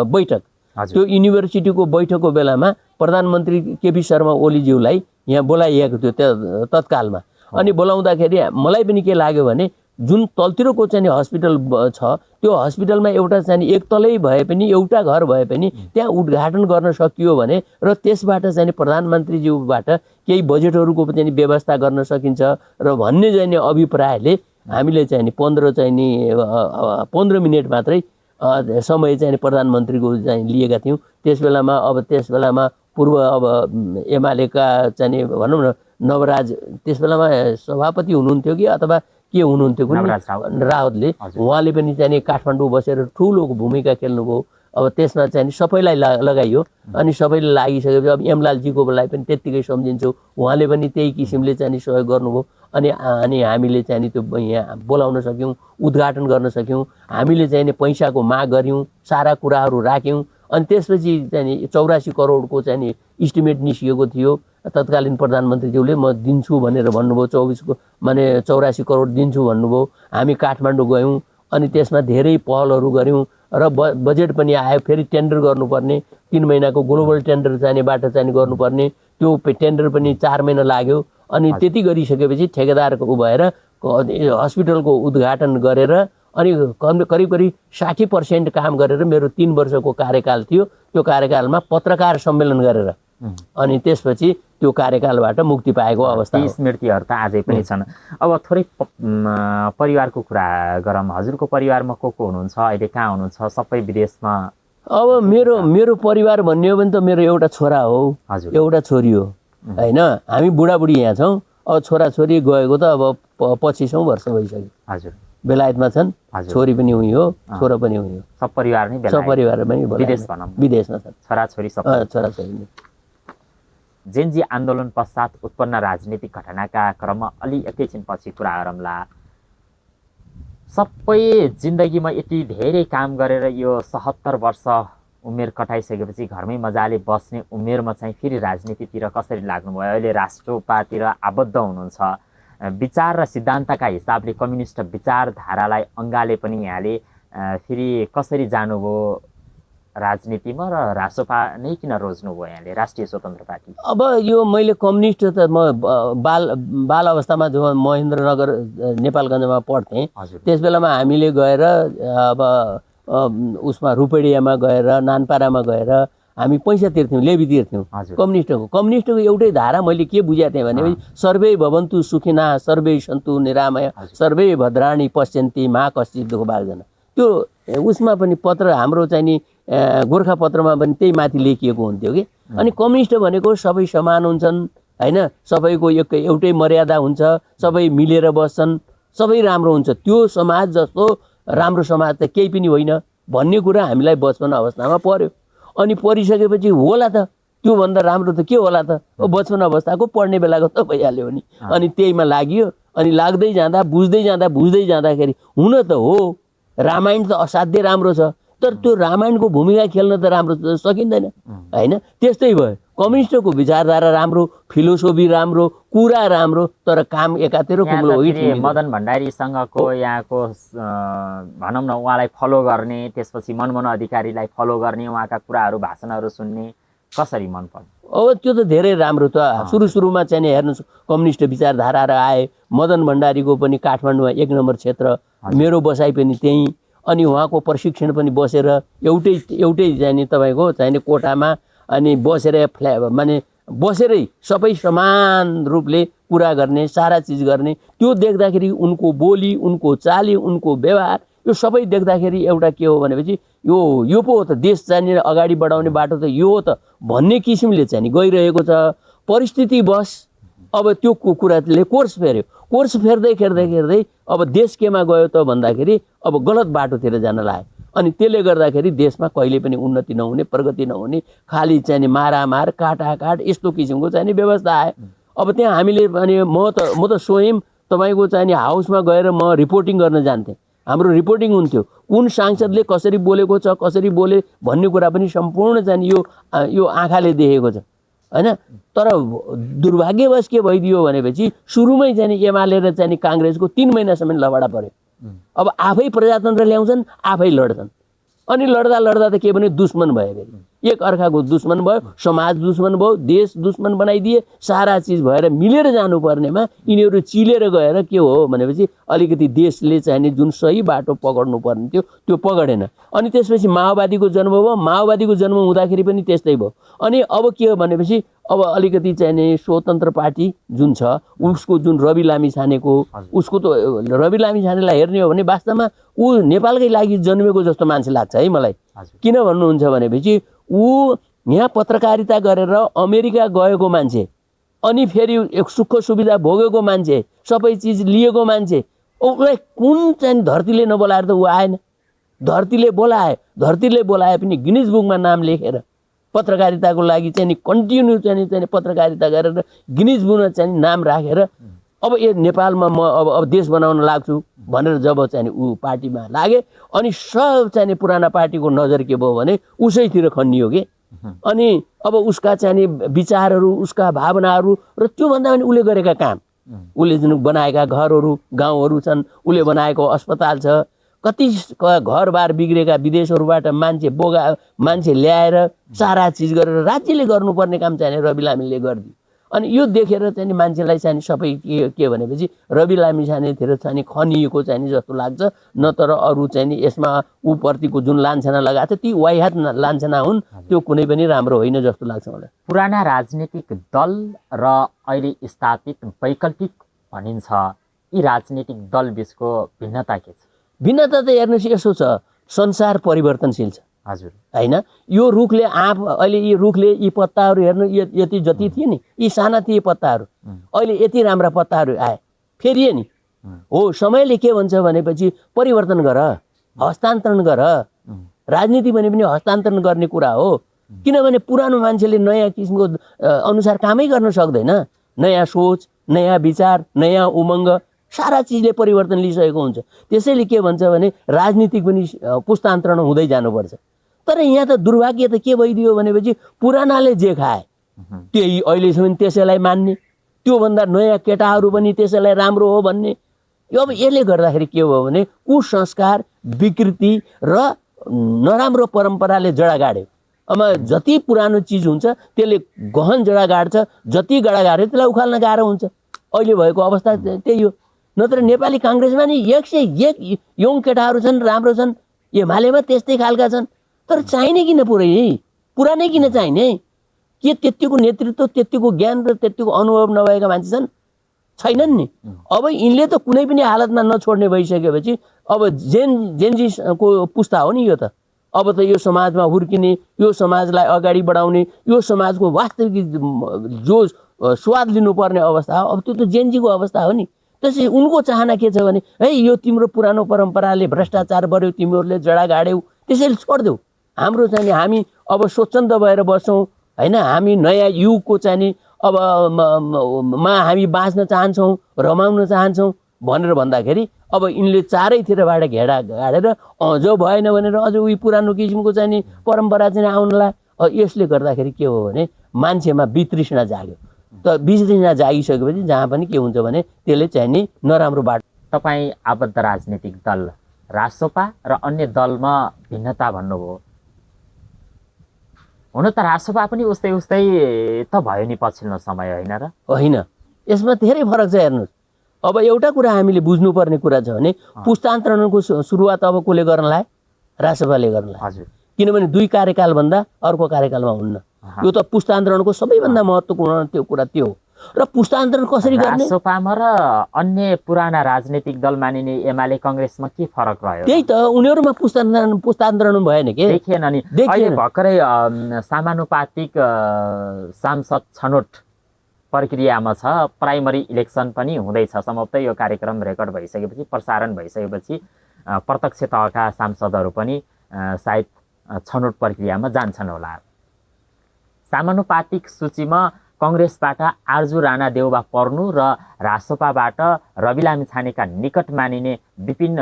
बैठक त्यो युनिभर्सिटीको बैठकको बेलामा प्रधानमन्त्री केपी शर्मा ओलीज्यूलाई यहाँ बोलाइएको थियो तत्कालमा अनि बोलाउँदाखेरि मलाई पनि के लाग्यो भने जुन तलतिरको चाहिँ हस्पिटल छ त्यो हस्पिटलमा एउटा चाहिँ एक तलै भए पनि एउटा घर भए पनि त्यहाँ उद्घाटन गर्न सकियो भने र त्यसबाट चाहिँ प्रधानमन्त्रीज्यूबाट केही बजेटहरूको पनि व्यवस्था गर्न सकिन्छ र भन्ने चाहिँ अभिप्रायले हामीले चाहिँ 15 मिनट मात्रै समय चाहिँ प्रधानमन्त्रीको चाहिँ लिएका थियौँ त्यस बेलामा पूर्व अब एमालेका चाहिँ भनौँ न नवराज त्यस बेलामा सभापति हुनुहुन्थ्यो कि अथवा के हुनुहुन्थ्यो रावतले उहाँले पनि चाहिँ काठमाडौँ बसेर ठुलो भूमिका खेल्नुभयो अब त्यसमा चाहिँ सबैलाई लगाइयो अनि सबैले लागिसकेपछि अब एमलालजीकोलाई पनि त्यत्तिकै सम्झिन्छौँ उहाँले पनि त्यही किसिमले चाहिँ सहयोग गर्नुभयो अनि हामीले चाहिँ त्यो यहाँ बोलाउन सक्यौँ उद्घाटन गर्न सक्यौँ हामीले चाहिँ पैसाको माग गऱ्यौँ सारा कुराहरू राख्यौँ अनि त्यसपछि चाहिँ 84 करोडको चाहिँ इस्टिमेट निस्किएको थियो तत्कालीन प्रधानमन्त्रीज्यूले म दिन्छु भनेर भन्नुभयो 24 करोड दिन्छु भन्नुभयो हामी काठमाडौँ गयौँ अनि त्यसमा धेरै पहलहरू गऱ्यौँ र बजेट पनि आयो। फेरि टेन्डर गर्नुपर्ने, 3 महिनाको ग्लोबल टेन्डर चाहिनेबाट चाहिँ गर्नुपर्ने, त्यो टेन्डर पनि 4 महिना लाग्यो। अनि त्यति गरिसकेपछि ठेकेदारको भएर हस्पिटलको उद्घाटन गरेर अनि करिब 60% काम गरेर मेरो 3 वर्षको कार्यकाल थियो। त्यो कार्यकालमा पत्रकार सम्मेलन गरेर अनि त्यसपछि त्यो कार्यकालबाट मुक्ति पाएको अवस्था हो। स्मृतिहरू त अझै पनि छन्। अब थोरै परिवारको कुरा गरौँ। हजुरको परिवारमा को हुनुहुन्छ अहिले, कहाँ हुनुहुन्छ? सबै विदेशमा? अब मेरो परिवार भन्ने हो भने त मेरो एउटा छोरा हो, एउटा छोरी हो हैन। हामी बुढाबुढी यहाँ छौँ। अब छोराछोरी गएको त अब 25औं वर्ष भइसक्यो। हजुर बेलायतमा छन्, छोरी पनि उही हो, छोरा पनि उही हो। सब परिवार नै सब परिवार पनि विदेशमा छन्, छोराछोरी सब छोराछोरी। जेनजी आन्दोलन पश्चात उत्पन्न राजनीतिक घटनाका क्रममा अलि एकैछिनपछि कुरा गरौँला। सबै जिन्दगीमा यति धेरै काम गरेर यो 77 वर्ष उमेर कटाइसकेपछि घरमै मजाले बस्ने उमेरमा चाहिँ फेरि राजनीतितिर कसरी लाग्नुभयो? अहिले राष्ट्रपातिर आबद्ध हुनुहुन्छ। विचार र सिद्धान्तका हिसाबले कम्युनिस्ट विचारधारालाई अङ्गाले पनि यहाँले फेरि कसरी जानुभयो राजनीतिमा र रासोपा नै किन रोज्नुभयो यहाँले, राष्ट्रिय स्वतन्त्र पार्टी? अब यो मैले कम्युनिस्ट त म बाल अवस्थामा जो महेन्द्रनगर नेपालगञ्जमा पढ्थेँ, त्यस बेलामा हामीले गएर अब उसमा रुपेडियामा गएर नानपाडामा गएर हामी पैसा तिर्थ्यौँ, लेबी तिर्थ्यौँ कम्युनिस्टको एउटै धारा मैले के बुझाएको थिएँ भने सर्वे भवन्तु सुखिना सर्वे सन्तु निरामय सर्वे भद्राणी पश्यन्ति मा कश्चित् दुःख भाग्दैन। त्यो उसमा पनि पत्र हाम्रो चाहिँ नि गोर्खापत्रमा पनि त्यही माथि लेखिएको हुन्थ्यो कि। अनि कम्युनिस्ट भनेको सबै समान हुन्छन् हैन, सबैको एउटै मर्यादा हुन्छ, सबै मिलेर बस्छन्, सबै राम्रो हुन्छ। त्यो समाज जस्तो राम्रो समाज त केही पनि होइन भन्ने कुरा हामीलाई बचपन अवस्थामा पर्यो। अनि पढिसकेपछि होला त त्योभन्दा राम्रो त के होला त, बचपन अवस्थाको पढ्ने बेलाको त भइहाल्यो नि। अनि त्यहीमा लाग्यो। अनि लाग्दै जाँदा बुझ्दै जाँदाखेरि हुन त हो रामायण त असाध्यै राम्रो छ, तर त्यो रामायणको भूमिका खेल्न त राम्रो सकिँदैन हैन। त्यस्तै भयो, कम्युनिस्टको विचारधारा राम्रो, फिलोसोफी राम्रो, कुरा राम्रो, तर काम एकातिर कुम्लो होइन। मदन भण्डारीसँगको यहाँको भनौँ न उहाँलाई फलो गर्ने, त्यसपछि मनमोहन अधिकारीलाई फलो गर्ने, उहाँका कुराहरू भाषणहरू सुन्ने कसरी मन पर्छ? अब त्यो त धेरै राम्रो त। सुरुमा चाहिँ हेर्नुहोस् कम्युनिस्ट विचारधाराहरू आए। मदन भण्डारीको पनि काठमाडौँमा 1 नम्बर क्षेत्र, मेरो बसाइ पनि त्यहीँ। अनि उहाँको प्रशिक्षण पनि बसेर एउटै चाहिँ तपाईँको चाहिँ कोठामा अनि बसेर माने बसेरै सबै समान रूपले कुरा गर्ने, सारा चिज गर्ने, त्यो देख्दाखेरि उनको बोली, उनको चाली, उनको व्यवहार, यो सबै देख्दाखेरि एउटा के हो भनेपछि यो पो हो त देश चाहिँ अगाडि बढाउने बाटो त यो हो त भन्ने किसिमले चाहिँ गइरहेको छ। परिस्थिति बस अब त्यो कुराले कोर्स फेर्यो। कोर्स फेर्दै अब देश केमा गयो त भन्दाखेरि अब गलत बाटोतिर जान लाग्यो। अनि त्यसले गर्दाखेरि देशमा कहिले पनि उन्नति नहुने, प्रगति नहुने, खालि चाहिँ मारामार काटाकाट यस्तो किसिमको चाहिँ व्यवस्था आयो। अब त्यहाँ हामीले अनि म त स्वयं तपाईँको चाहिँ हाउसमा गएर म रिपोर्टिङ गर्न जान्थेँ। हाम्रो रिपोर्टिङ हुन्थ्यो, कुन सांसदले कसरी बोलेको छ, कसरी बोले भन्ने कुरा पनि सम्पूर्ण चाहिँ यो आँखाले देखेको छ हैन। तर दुर्भाग्यवश के भइदियो भनेपछि सुरुमै चाहिँ एमाले र चाहिँ काङ्ग्रेसको 3 महिनासम्म लफडा पर्यो। अब आफै प्रजातन्त्र ल्याउँछन्, आफै लड्छन्। अनि लड्दा त के भने दुश्मन भयो, फेरि एक अर्काको दुश्मन भयो, समाज दुश्मन भयो, देश दुश्मन बनाइदिए, सारा चिज भएर मिलेर जानुपर्नेमा यिनीहरू चिलेर गएर के हो भनेपछि अलिकति देशले चाहिने जुन सही बाटो पकड्नु पर्ने थियो त्यो पकडेन। अनि त्यसपछि माओवादीको जन्म भयो। माओवादीको जन्म हुँदाखेरि पनि त्यस्तै भयो। अनि अब के हो भनेपछि अब अलिकति चाहिने स्वतन्त्र पार्टी जुन छ उसको जुन रवि लामिछानेको, उसको त रवि लामिछानेलाई हेर्ने हो भने वास्तवमा ऊ नेपालकै लागि जन्मेको जस्तो मान्छे लाग्छ है मलाई। किन भन्नुहुन्छ भनेपछि ऊ यहाँ पत्रकारिता गरेर अमेरिका गएको मान्छे, अनि फेरि एक सुख सुविधा भोगेको मान्छे, सबै चिज लिएको मान्छे, उसलाई कुन चाहिँ धरतीले नबोलाएर त ऊ आएन। धरतीले बोलाए पनि गिनिज बुकमा नाम लेखेर पत्रकारिताको लागि चाहिँ कन्टिन्यू चाहिँ पत्रकारिता गरेर गिनिज बुकमा चाहिँ नाम राखेर अब यो नेपालमा म अब देश बनाउन लाग्छु भनेर जब चाहिँ ऊ पार्टीमा लागे, अनि सब चाहिँ पुराना पार्टीको नजर के भयो भने उसैतिर खनियो के। अनि अब उसका चाहिँ विचारहरू, उसका भावनाहरू र त्योभन्दा पनि उसले गरेका काम, उसले जुन बनाएका घरहरू, गाउँहरू छन्, उसले बनाएको अस्पताल छ, कति घरबार बिग्रेका विदेशहरूबाट मान्छे ल्याएर सारा चिज गरेर राज्यले गर्नुपर्ने काम चाहिँ रवि लामीले गरिदियो। अनि यो देखेर चाहिँ मान्छेलाई चाहिँ सबै के भनेपछि रवि लामी छानेतिर चाहिँ खनिएको चाहिँ जस्तो लाग्छ। न तर अरू चाहिँ यसमा ऊप्रतिको जुन लान्छना लगाएको छ ती वाइहात लान्छना हुन्, त्यो कुनै पनि राम्रो होइन जस्तो लाग्छ मलाई। पुराना राजनीतिक दल र अहिले स्थापित वैकल्पिक भनिन्छ, यी राजनीतिक दल बीचको भिन्नता के छ? भिन्नता त हेर्नुहोस् यसो छ, संसार परिवर्तनशील छ हजुर होइन। यो रुखले अहिले यी रुखले यी पत्ताहरू हेर्नु यति जति थिए नि, यी साना थिए पत्ताहरू, अहिले यति राम्रा पत्ताहरू आए, फेरिए नि। हो, समयले के भन्छ भनेपछि परिवर्तन गर, हस्तान्तरण गर। राजनीति भने पनि हस्तान्तरण गर्ने कुरा हो। किनभने पुरानो मान्छेले नयाँ किसिमको अनुसार कामै गर्न सक्दैन। नयाँ सोच, नयाँ विचार, नयाँ उमङ्ग, सारा चिजले परिवर्तन लिइसकेको हुन्छ। त्यसैले के भन्छ भने राजनीतिक पनि पुस्तान्तरण हुँदै जानुपर्छ। तर यहाँ त दुर्भाग्य त के भइदियो भनेपछि पुरानाले जे खाए त्यही अहिलेसम्म त्यसैलाई मान्ने, त्योभन्दा नयाँ केटाहरू पनि त्यसैलाई राम्रो हो भन्ने। अब यसले गर्दाखेरि के हो भने कुसंस्कार, विकृति र नराम्रो परम्पराले जडा गाड्यो। अब जति पुरानो चिज हुन्छ त्यसले गहन जडा गाड्छ, जति गडा गाड्यो त्यसलाई उखाल्न गाह्रो हुन्छ। अहिले भएको अवस्था त्यही हो। नत्र नेपाली काङ्ग्रेसमा नि 101 यङ केटाहरू छन्, राम्रो छन्। एमालेमा त्यस्तै खालका छन्। तर चाहिने किन पुरानै किन चाहिने? के त्यतिको नेतृत्व, त्यतिको ज्ञान र त्यतिको अनुभव नभएका मान्छे छन्? छैनन् नि। अब यिनले त कुनै पनि हालतमा नछोड्ने भइसकेपछि अब जेनजीको पुस्ता हो नि यो त। अब त यो समाजमा हुर्किने, यो समाजलाई अगाडि बढाउने, यो समाजको वास्तविक जो स्वाद लिनुपर्ने अवस्था हो, अब त्यो त जेनजीको अवस्था हो नि। त्यसै उनको चाहना के छ भने है यो तिम्रो पुरानो परम्पराले भ्रष्टाचार बढ्यो, तिमीहरूले जडा गाड्यौ, त्यसैले छोडिदेऊ। हाम्रो चाहिँ हामी अब स्वच्छन्द भएर बस्छौँ होइन। हामी नयाँ युगको चाहिँ अब हामी बाँच्न चाहन्छौँ, रमाउन चाहन्छौँ भनेर भन्दाखेरि अब यिनले चारैतिरबाट घेरा गाडेर जो भएन भनेर अझ उही पुरानो किसिमको चाहिँ परम्परा चाहिँ आउनला। यसले गर्दाखेरि के हो भने मान्छेमा वितृष्णा जाग्यो। त वितृष्णा जागिसकेपछि जहाँ पनि के हुन्छ भने त्यसले चाहिँ नि नराम्रो बाटो। तपाईँ आबद्ध राजनीतिक दल रासोपा र अन्य दलमा भिन्नता भन्नुभयो। हुन त रासोपा पनि उस्तै त भयो नि पछिल्लो समय, होइन र? होइन, यसमा धेरै फरक छ। हेर्नुहोस्, अब एउटा कुरा हामीले बुझ्नुपर्ने कुरा छ भने पुस्तान्तरणको सुरुवात अब कसले गर्न लाए? रासोपाले गर्न लाए। हजुर। किनभने 2 कार्यकालभन्दा अर्को कार्यकालमा हुन्न। यो त पुस्तान्तरणको सबैभन्दा महत्त्वपूर्ण त्यो कुरा त्यो हो। र पुस्तान्तरण कसरी गर्ने? रासोपामा र अन्य पुराना राजनीतिक दल मानिने एमाले काङ्ग्रेसमा के फरक रह्यो? त्यही त, उनीहरूमा पुस्तान्तरण भएन के? देखिएन नि। अहिले भर्खरै समानुपातिक सांसद छनौट प्रक्रियामा छ। प्राइमरी इलेक्सन पनि हुँदैछ। सम्भवतः यो कार्यक्रम रेकर्ड भइसकेपछि, प्रसारण भइसकेपछि प्रत्यक्ष तहका सांसदहरू पनि सायद छनौट प्रक्रियामा जान्छन् होला। समानुपातिक सूचीमा कङ्ग्रेसबाट आर्जु राणा देउबा पर्नु र रासोपाबाट रवि लामिछानेका निकट मानिने विपिन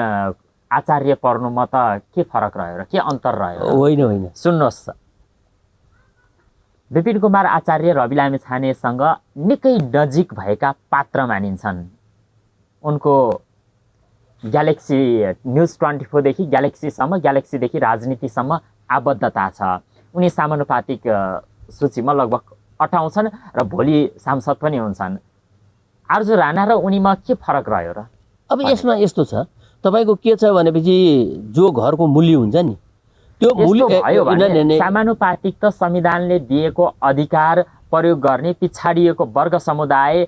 आचार्य पर्नुमा त के फरक रह्यो र के अन्तर रह्यो? होइन, सुन्नुहोस्, विपिन कुमार आचार्य रवि लामिछानेसँग निकै नजिक भएका पात्र मानिन्छन्। उनको ग्यालेक्सी न्युज 24 देखि ग्यालेक्सीसम्म, ग्यालेक्सीदेखि राजनीतिसम्म आबद्धता छ। उनी समानुपातिक सूचीमा लगभग अटाउँछन् र भोलि सांसद पनि हुन्छन्। आर्जु राणा र उनीमा के फरक रह्यो र? अब यसमा यस्तो छ, तपाईँको के छ भनेपछि जो घरको मूल्य हुन्छ नि त्यो मूल्य समानुपातिक त संविधानले दिएको अधिकार प्रयोग गर्ने पिछाडिएको वर्ग समुदाय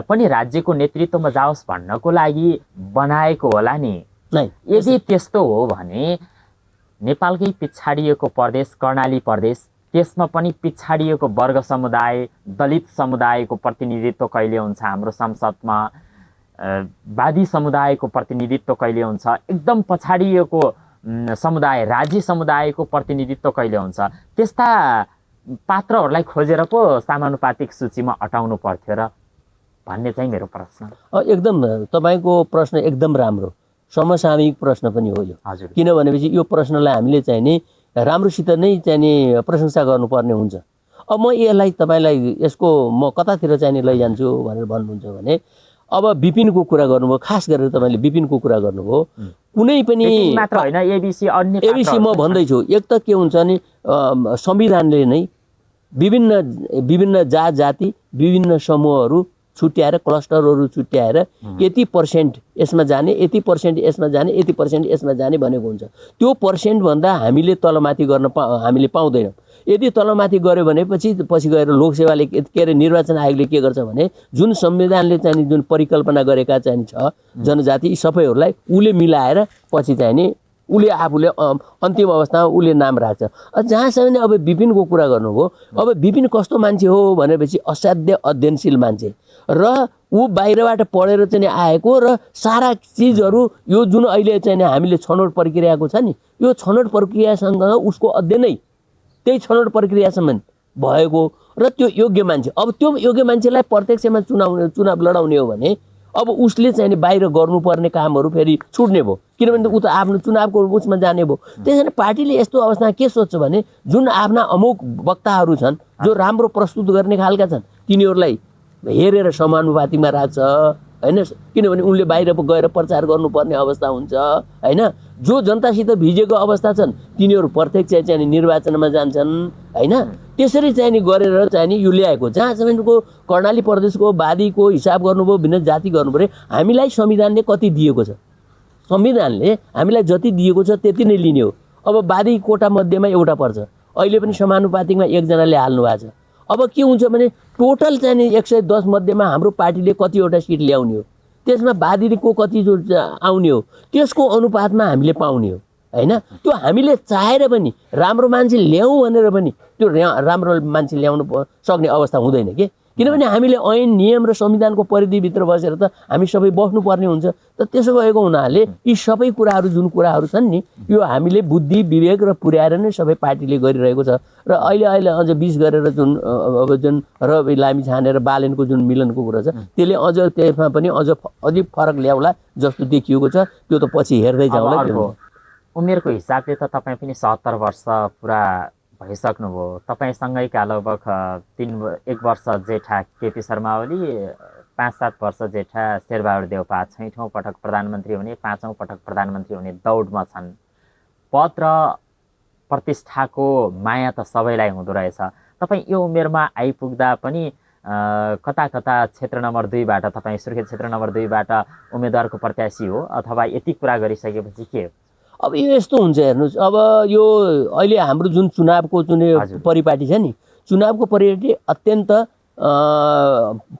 पनि राज्यको नेतृत्वमा जाओस् भन्नको लागि बनाएको होला नि। यदि त्यस्तो हो भने नेपालकै पिछाडिएको प्रदेश कर्णाली प्रदेश, त्यसमा पनि पिछाडिएको वर्ग समुदाय, दलित समुदायको प्रतिनिधित्व कहिले हुन्छ हाम्रो संसदमा, वादी समुदायको प्रतिनिधित्व कहिले हुन्छ, एकदम पछाडिएको समुदाय, राज्य समुदायको प्रतिनिधित्व कहिले हुन्छ? त्यस्ता पात्रहरूलाई खोजेर पो समानुपातिक सूचीमा अटाउनु पर्थ्यो र भन्ने चाहिँ मेरो प्रश्न। एकदम तपाईँको प्रश्न एकदम राम्रो, समसामयिक प्रश्न पनि हो यो। हजुर। किनभनेपछि यो प्रश्नलाई हामीले चाहिँ नि राम्रोसित नै चाहिँ नि प्रशंसा गर्नुपर्ने हुन्छ। अब म यसलाई तपाईँलाई यसको म कतातिर चाहिँ नि लैजान्छु भनेर भन्नुहुन्छ भने अब विपिनको कुरा गर्नुभयो, खास गरेर तपाईँले विपिनको कुरा गर्नुभयो। कुनै पनि मात्र होइन, एबिसी अन्य एबिसी म भन्दैछु, एक त के हुन्छ नि संविधानले नै विभिन्न जात जाति विभिन्न समूहहरू छुट्याएर क्लस्टरहरू छुट्याएर यति % यसमा जाने, यति % यसमा जाने, यति % यसमा जाने भनेको हुन्छ। त्यो पर्सेन्टभन्दा हामीले तलमाथि गर्न हामीले पाउँदैनौँ। यदि तलमाथि गऱ्यो भने पछि गएर लोकसेवाले के अरे निर्वाचन आयोगले के गर्छ भने जुन संविधानले चाहिँ जुन परिकल्पना गरेका चाहिँ छ जनजाति यी सबैहरूलाई उसले मिलाएर पछि चाहिँ नि उसले आफूले अन्तिम अवस्थामा उसले नाम राख्छ। जहाँसम्म अब विपिनको कुरा गर्नुभयो, अब विपिन कस्तो मान्छे हो भनेपछि असाध्य अध्ययनशील मान्छे र ऊ बाहिरबाट पढेर चाहिँ आएको र सारा चिजहरू यो जुन अहिले चाहिँ हामीले छनौट प्रक्रियाको छ नि यो छनौट प्रक्रियासँग उसको अध्ययनै त्यही छनौट प्रक्रियासम्म भएको र त्यो योग्य मान्छे। अब त्यो योग्य मान्छेलाई प्रत्यक्षमा चुनाव लडाउने हो भने अब उसले चाहिँ बाहिर गर्नुपर्ने कामहरू फेरि छुट्ने भयो, किनभने ऊ त आफ्नो चुनावको उसमा जाने भयो। त्यसैले पार्टीले यस्तो अवस्थामा के सोध्छ भने जुन आफ्ना अमुक वक्ताहरू छन् जो राम्रो प्रस्तुत गर्ने खालका छन् तिनीहरूलाई हेरेर समानुपातिमा राख्छ हैन, किनभने उनले बाहिर गएर प्रचार गर्नुपर्ने अवस्था हुन्छ हैन। जो जनतासित भिजेको अवस्था छन् तिनीहरू प्रत्यक्ष चाहिँ निर्वाचनमा जान्छन् हैन। त्यसरी चाहिँ नि गरेर चाहिँ नि यो ल्याएको जहाँसम्मको कर्णाली प्रदेशको वादीको हिसाब गर्नुभयो, भिन्न जाति गर्नुपर्यो, हामीलाई संविधानले कति दिएको छ, संविधानले हामीलाई जति दिएको छ त्यति नै लिने हो। अब वादी कोटा मध्येमा एउटा पर्छ, अहिले पनि समानुपातिकमा एकजनाले हाल्नु भएको छ। अब के हुन्छ भने टोटल चाहिँ नि 110 मध्येमा हाम्रो पार्टीले कतिवटा सिट ल्याउने हो, त्यसमा वादीको कति आउने हो, त्यसको अनुपातमा हामीले पाउने हो हैन। त्यो हामीले चाहेर पनि राम्रो मान्छे ल्याउँ भनेर पनि त्यो राम्रो मान्छे ल्याउनु सक्ने अवस्था हुँदैन के, किनभने हामीले ऐन नियम र संविधानको परिधिभित्र बसेर त हामी सबै बस्नुपर्ने हुन्छ। त त्यसो भएको हुनाले यी सबै कुराहरू जुन कुराहरू छन् नि यो हामीले बुद्धि विवेक र पुर्याएर नै सबै पार्टीले गरिरहेको छ। र अहिले अझ 20 गरेर जुन अब जुन रवि लामी छानेर बालेनको जुन मिलनको कुरा छ त्यसले अझ त्यसमा पनि अझै फरक ल्याउला जस्तो देखिएको छ। त्यो त पछि हेर्दै जाउँला। उमेरको हिसाबले त तपाईँ पनि 70 वर्ष पुरा भइसक्नुभयो। तपाईँसँगैका लगभग 1 वर्ष जेठा केपी शर्मा ओली, 5-7 वर्ष जेठा शेरबहादुर देउपा 6औं पटक प्रधानमन्त्री हुने, 5औं पटक प्रधानमन्त्री हुने दौडमा छन्। पद र प्रतिष्ठाको माया त सबैलाई हुँदो रहेछ। तपाईँ यो उमेरमा आइपुग्दा पनि कता कता क्षेत्र नम्बर 2 बाट तपाईँ सुर्खेत क्षेत्र नम्बर 2 बाट उम्मेदवारको प्रत्याशी हो अथवा यति कुरा गरिसकेपछि के? अब यो यस्तो हुन्छ हेर्नुहोस्, अब यो अहिले हाम्रो जुन चुनावको जुन परिपाटी छ नि चुनावको परिपाटी अत्यन्त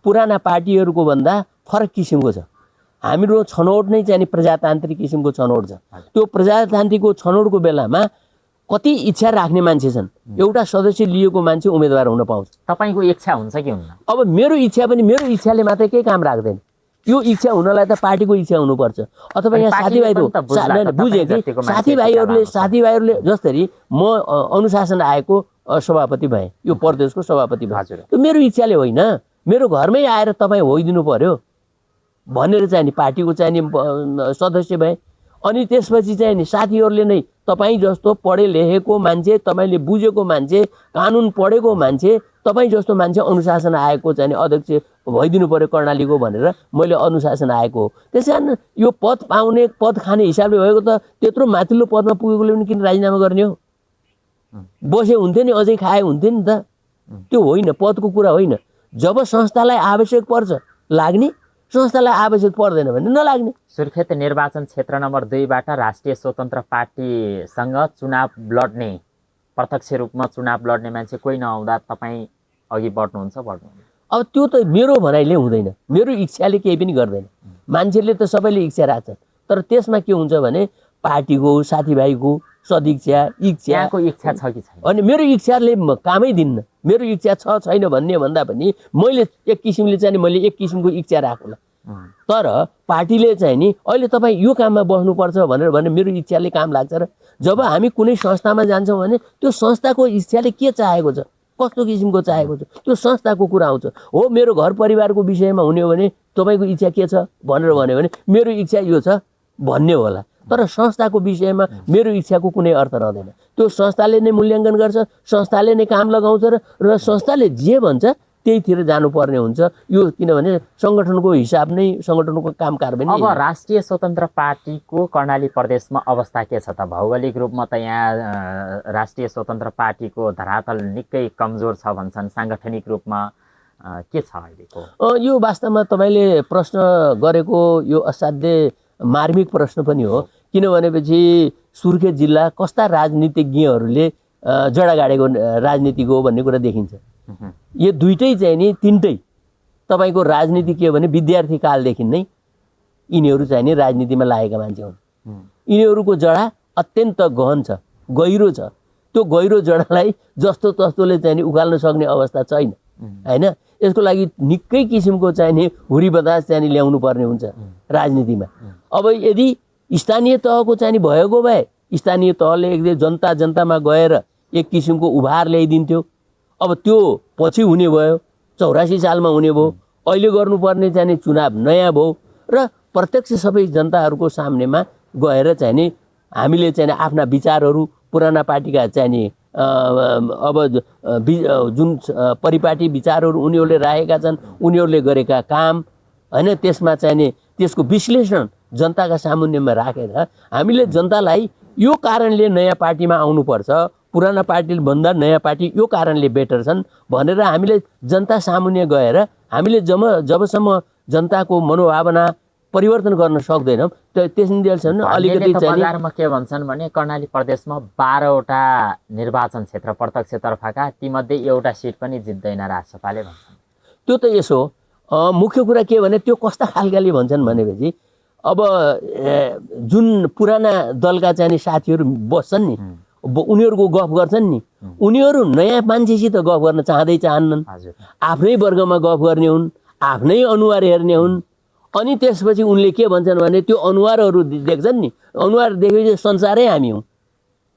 पुराना पार्टीहरूको भन्दा फरक किसिमको छ। हाम्रो छनौट नै चाहिँ प्रजातान्त्रिक किसिमको छनौट छ। त्यो प्रजातान्त्रिकको छनौटको बेलामा कति इच्छा राख्ने मान्छे छन्, एउटा सदस्य लिएको मान्छे उम्मेदवार हुन पाउँछ। तपाईको इच्छा हुन्छ कि हुन्न? अब मेरो इच्छा पनि मेरो इच्छाले मात्रै केही काम राख्दैन। यो इच्छा हुनलाई त पार्टीको इच्छा हुनुपर्छ अथवा यहाँ साथीभाइहरू बुझे कि साथीभाइहरूले जसरी म अनुशासन आएको सभापति भएँ, यो प्रदेशको सभापति भएँ, त्यो मेरो इच्छाले होइन, मेरो घरमै आएर तपाईँ होइदिनु पर्यो भनेर चाहिँ नि पार्टीको चाहिँ नि सदस्य भएँ। अनि त्यसपछि चाहिँ नि साथीहरूले नै तपाईँ जस्तो पढे लेखेको मान्छे, तपाईँले बुझेको मान्छे, कानुन पढेको मान्छे, तपाईँ जस्तो मान्छे अनुशासन आएको चाहिँ अध्यक्ष भइदिनु पर्यो कर्णालीको भनेर मैले अनुशासन आएको हो। त्यसै कारण यो पद पाउने पद खाने हिसाबले भएको त त्यत्रो माथिल्लो पदमा पुगेकोले पनि किन राजीनामा गर्ने हो? बसे हुन्थ्यो नि, अझै खाए हुन्थ्यो नि त। त्यो होइन, पदको कुरा होइन। जब संस्थालाई आवश्यक पर्छ लाग्ने, संस्थालाई आवश्यक पर्दैन भने नलाग्ने। सुर्खेत निर्वाचन क्षेत्र नम्बर 2 बाट राष्ट्रिय स्वतन्त्र पार्टीसँग चुनाव लड्ने, प्रत्यक्ष रूपमा चुनाव लड्ने मान्छे कोही नआउँदा तपाईँ अघि बढ्नुहुन्छ? अब त्यो त मेरो भनाइले हुँदैन, मेरो इच्छाले केही पनि गर्दैन। मान्छेले त सबैले इच्छा राख्छन्, तर त्यसमा के हुन्छ भने पार्टीको साथीभाइको सदिच्छा इच्छाको इच्छा छ कि छैन? अनि मेरो इच्छाले कामै दिन्न। मेरो इच्छा छ छैन भन्ने भन्दा पनि मैले एक किसिमले चाहिँ मैले एक किसिमको इच्छा राखौँला, तर पार्टीले चाहिँ नि अहिले तपाईँ यो काममा बस्नुपर्छ भने मेरो इच्छाले काम लाग्छ। र जब हामी कुनै संस्थामा जान्छौँ भने त्यो संस्थाको इच्छाले के चाहेको छ, कस्तो किसिमको चाहेको छ, त्यो संस्थाको कुरा आउँछ। हो मेरो घर परिवारको विषयमा हुने हो भने तपाईँको इच्छा के छ भनेर भन्यो भने मेरो इच्छा यो छ भन्ने होला, तर संस्थाको विषयमा मेरो इच्छाको कुनै अर्थ रहँदैन। त्यो संस्थाले नै मूल्याङ्कन गर्छ, संस्थाले नै काम लगाउँछ र संस्थाले जे भन्छ त्यहीतिर जानुपर्ने हुन्छ। यो किनभने सङ्गठनको हिसाब नै सङ्गठनको काम कारबाही अब राष्ट्रिय स्वतन्त्र पार्टीको कर्णाली प्रदेशमा अवस्था के छ त? भौगोलिक रूपमा त यहाँ राष्ट्रिय स्वतन्त्र पार्टीको धरातल निकै कमजोर छ भन्छन्, साङ्गठनिक रूपमा के छ अहिलेको? यो वास्तवमा तपाईँले प्रश्न गरेको यो असाध्य मार्मिक प्रश्न पनि हो। किनभनेपछि सुर्खेत जिल्ला कस्ता राजनीतिज्ञहरूले जडा गाडेको राजनीतिको हो भन्ने कुरा देखिन्छ। यो दुइटै चाहिँ नि तिनटै तपाईँको राजनीति के हो भने विद्यार्थी कालदेखि नै यिनीहरू चाहिँ नि राजनीतिमा लागेका मान्छे हुन्। यिनीहरूको जडा अत्यन्त गहन छ, गहिरो छ। त्यो गहिरो जडालाई जस्तो तस्तोले चाहिँ नि उखाल्न सक्ने अवस्था छैन हैन। यसको लागि निकै किसिमको चाहिँ नि हुरी बतास चाहिँ नि ल्याउनु पर्ने हुन्छ राजनीतिमा। अब यदि स्थानीय तहको चाहिँ नि भएको भए स्थानीय तहले एक जनतामा गएर एक किसिमको उभार ल्याइदिन्थ्यो। अब त्यो पछि हुने भयो, 84 सालमा हुने भयो। अहिले गर्नुपर्ने चाहिँ नि चुनाव नयाँ भयो र प्रत्यक्ष सबै जनताहरूको सामनेमा गएर चाहिँ नि हामीले चाहिँ आफ्ना विचारहरू पुराना पार्टीका चाहिँ नि अब जुन परिपाटी विचारहरू उनीहरूले राखेका छन्, उनीहरूले गरेका काम हैन, त्यसमा चाहिँ नि त्यसको विश्लेषण जनताका सामुन्यमा राखेर हामीले जनतालाई यो कारणले नयाँ पार्टीमा आउनुपर्छ, पुराना पार्टी भन्दा नयाँ पार्टी यो कारणले बेटर छन् भनेर हामीले जनता सामुन्य गएर हामीले जबसम्म जनताको मनोभावना परिवर्तन गर्न सक्दैनौँ त्यसैले अलिकति बजारमा के भन्छन् भने कर्णाली प्रदेशमा 12वटा निर्वाचन क्षेत्र प्रत्यक्षतर्फका, तीमध्ये एउटा सिट पनि जित्दैन राजसपाले भन्छन्। त्यो त यसो मुख्य कुरा के भने त्यो कस्ता खालकाले भन्छन् भनेपछि अब जुन पुराना दलका चाहिँ साथीहरू बस्छन् नि, उनीहरूको गफ गर्छन् नि, उनीहरू नयाँ मान्छेसित गफ गर्न चाहन्नन्। आफ्नै वर्गमा गफ गर्ने हुन्, आफ्नै अनुहार हेर्ने हुन्। अनि त्यसपछि उनले के भन्छन् भने त्यो अनुहारहरू देख्छन् नि, अनुहार देखेपछि संसारै हामी हौँ,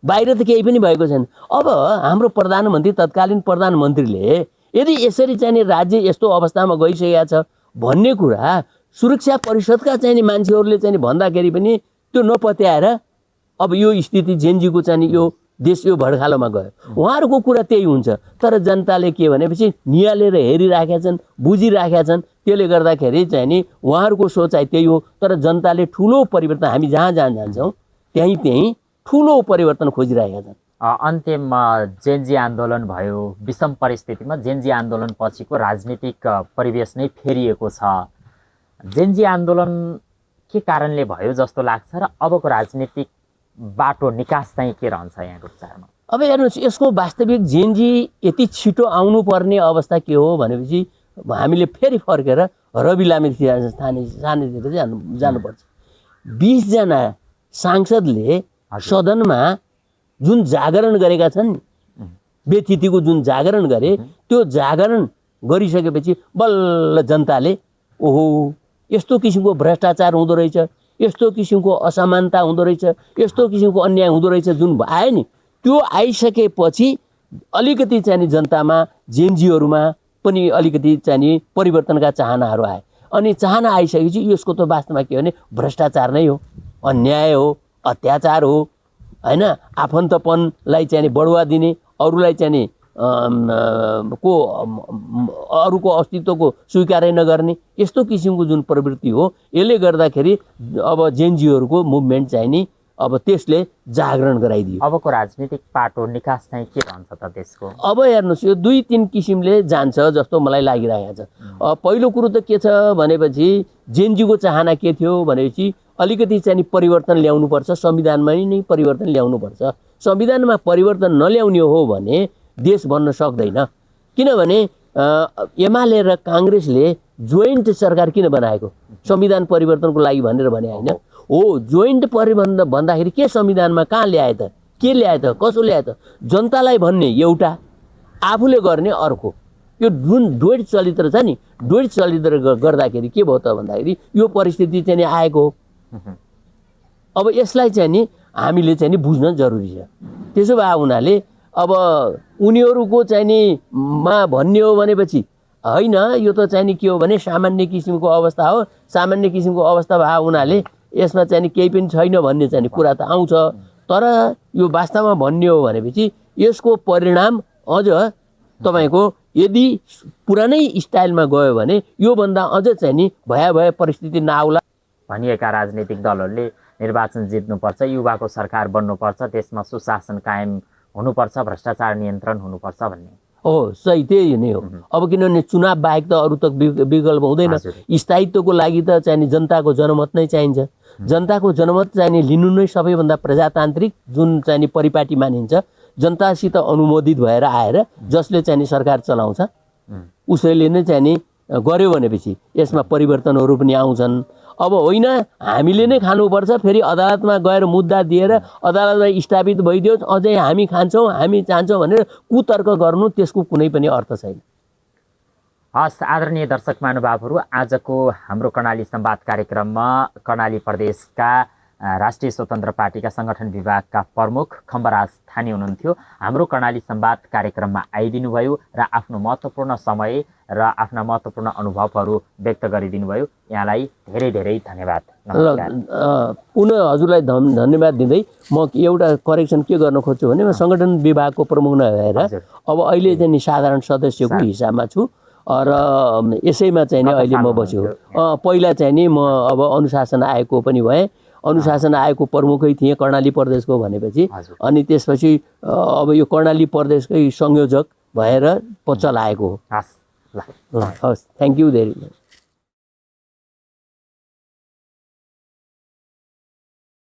बाहिर त केही पनि भएको छैन। अब हाम्रो प्रधानमन्त्री तत्कालीन प्रधानमन्त्रीले यदि यसरी चाहिँ राज्य यस्तो अवस्थामा गइसकेको छ भन्ने कुरा सुरक्षा परिषदका चाहिँ मान्छेहरूले चाहिँ भन्दाखेरि पनि त्यो नपत्याएर अब यो स्थिति जेनजीको चाहिँ यो देश यो भड्खालोमा गयो। उहाँहरूको कुरा त्यही हुन्छ। तर जनताले के भनेपछि निहालेर हेरिराखेका छन्, बुझिराखेका छन्। त्यसले गर्दाखेरि चाहिँ नि उहाँहरूको सोचाइ त्यही हो। तर जनताले ठुलो परिवर्तन, हामी जहाँ जान्छौँ त्यहीँ ठुलो परिवर्तन खोजिरहेका छन्। अन्त्यमा जेनजी आन्दोलन भयो, विषम परिस्थितिमा जेनजी आन्दोलन पछिको राजनीतिक परिवेश नै फेरिएको छ। जेनजी आन्दोलन के कारणले भयो जस्तो लाग्छ र अबको राजनीतिक बाटो निकास चाहिँ के रहन्छ यहाँको विचारमा? अब हेर्नुहोस्, यसको वास्तविक जेनजी यति छिटो आउनुपर्ने अवस्था के हो भनेपछि हामीले फेरि फर्केर रवि लामिछाने सानेतिर जानुपर्छ। 20 जना सांसदले सदनमा जुन जागरण गरेका छन् नि, व्यथितिको जुन जागरण गरे, त्यो जागरण गरिसकेपछि बल्ल जनताले ओहो यस्तो किसिमको भ्रष्टाचार हुँदो रहेछ, यस्तो किसिमको असमानता हुँदो रहेछ, यस्तो किसिमको अन्याय हुँदो रहेछ जुन आयो नि, त्यो आइसकेपछि अलिकति चाहिँ जनतामा जेनजीहरूमा पनि अलिकति चाहिँ परिवर्तनका चाहनाहरू आए। अनि चाहना आइसकेपछि यसको त वास्तवमा के हो भने भ्रष्टाचार नै हो, अन्याय हो, अत्याचार हो हैन। आफन्तपनलाई चाहिँ बढुवा दिने, अरूलाई चाहिँ अरूको अस्तित्वको स्वीकारै नगर्ने, यस्तो किसिमको जुन प्रवृत्ति हो, यसले गर्दाखेरि अब जेनजीहरूको मुभमेन्ट चाहिँ नि अब त्यसले जागरण गराइदियो। अबको राजनीतिक बाटो निकास चाहिँ के रहन्छ त देशको? अब हेर्नुहोस्, यो 2-3 किसिमले जान्छ जस्तो मलाई लागिरहेको छ। पहिलो कुरो त के छ भनेपछि जेनजीको चाहना के थियो भनेपछि अलिकति चाहिँ परिवर्तन ल्याउनुपर्छ, संविधानमा नै परिवर्तन ल्याउनुपर्छ। संविधानमा परिवर्तन नल्याउने हो भने देश बन्न सक्दैन। किनभने एमाले र काङ्ग्रेसले जोइन्ट सरकार किन बनाएको? संविधान परिवर्तनको लागि भनेर भने होइन हो। जोइन्ट परिवर्तन भन्दाखेरि के संविधानमा कहाँ ल्याए त, के ल्याए त, कसो ल्याए त? जनतालाई भन्ने एउटा, आफूले गर्ने अर्को। यो जुन द्वैत चरित्र छ नि, द्वैत चरित्र गर्दाखेरि के भयो त भन्दाखेरि यो परिस्थिति चाहिँ आएको हो। अब यसलाई चाहिँ नि हामीले चाहिँ नि बुझ्न जरुरी छ। त्यसो भए हुनाले अब उनीहरूको चाहिँ नि मा भन्ने हो भनेपछि होइन, यो त चाहिँ नि के हो भने सामान्य किसिमको अवस्था हो, सामान्य किसिमको अवस्था भए हुनाले यसमा चाहिँ नि केही पनि छैन भन्ने चाहिँ कुरा त आउँछ। तर यो वास्तवमा भन्ने हो भनेपछि यसको परिणाम अझ तपाईँको यदि पुरानै स्टाइलमा गयो भने योभन्दा अझ चाहिँ नि भया परिस्थिति नआउला। भनिएका राजनीतिक दलहरूले निर्वाचन जित्नुपर्छ, युवाको सरकार बन्नुपर्छ, त्यसमा सुशासन कायम हुनुपर्छ, भ्रष्टाचार नियन्त्रण हुनुपर्छ भन्ने हो। सही त्यही नै हो। अब किनभने चुनाव बाहेक त अरू त विकल्प हुँदैन। स्थायित्वको लागि त चाहिँ नि जनताको जनमत नै चाहिन्छ। जनताको जनमत चाहिँ नि लिनु नै सबैभन्दा प्रजातान्त्रिक जुन चाहिँ नि परिपाटी मानिन्छ। जनतासित अनुमोदित भएर आएर जसले चाहिँ नि सरकार चलाउँछ उसैले नै चाहिँ नि गर्यो भनेपछि यसमा परिवर्तनहरू पनि आउँछन्। अब होइन हामीले नै खानुपर्छ, फेरि अदालतमा गएर मुद्दा दिएर अदालतमा स्थापित भइदियोस्, अझै हामी खान्छौँ, हामी चाहन्छौँ भनेर कुतर्क गर्नु त्यसको कुनै पनि अर्थ छैन। हस्, आदरणीय दर्शक महानुभावहरू, आजको हाम्रो कर्णाली संवाद कार्यक्रममा कर्णाली प्रदेशका राष्ट्रिय स्वतन्त्र पार्टीका सङ्गठन विभागका प्रमुख खम्बराज थानी हुनुहुन्थ्यो। हाम्रो कर्णाली संवाद कार्यक्रममा आइदिनु भयो र आफ्नो महत्त्वपूर्ण समय र आफ्ना महत्त्वपूर्ण अनुभवहरू व्यक्त गरिदिनु भयो। यहाँलाई धेरै धेरै धन्यवाद। नमस्कार। पुनः हजुरलाई धन्यवाद दिँदै म एउटा करेक्सन के गर्न खोज्छु भने म सङ्गठन विभागको प्रमुख नभएर अब अहिले चाहिँ नि साधारण सदस्यको हिसाबमा छु र यसैमा चाहिँ नि अहिले म बस्छु। पहिला चाहिँ नि म अब अनुशासन आयोगको पनि भएँ, अनुशासन आयोगको प्रमुखै थिएँ कर्णाली प्रदेशको भनेपछि, अनि त्यसपछि अब यो कर्णाली प्रदेशकै संयोजक भएर चलाएको हो। हस्, हस्, थ्याङ्क यू धेरै।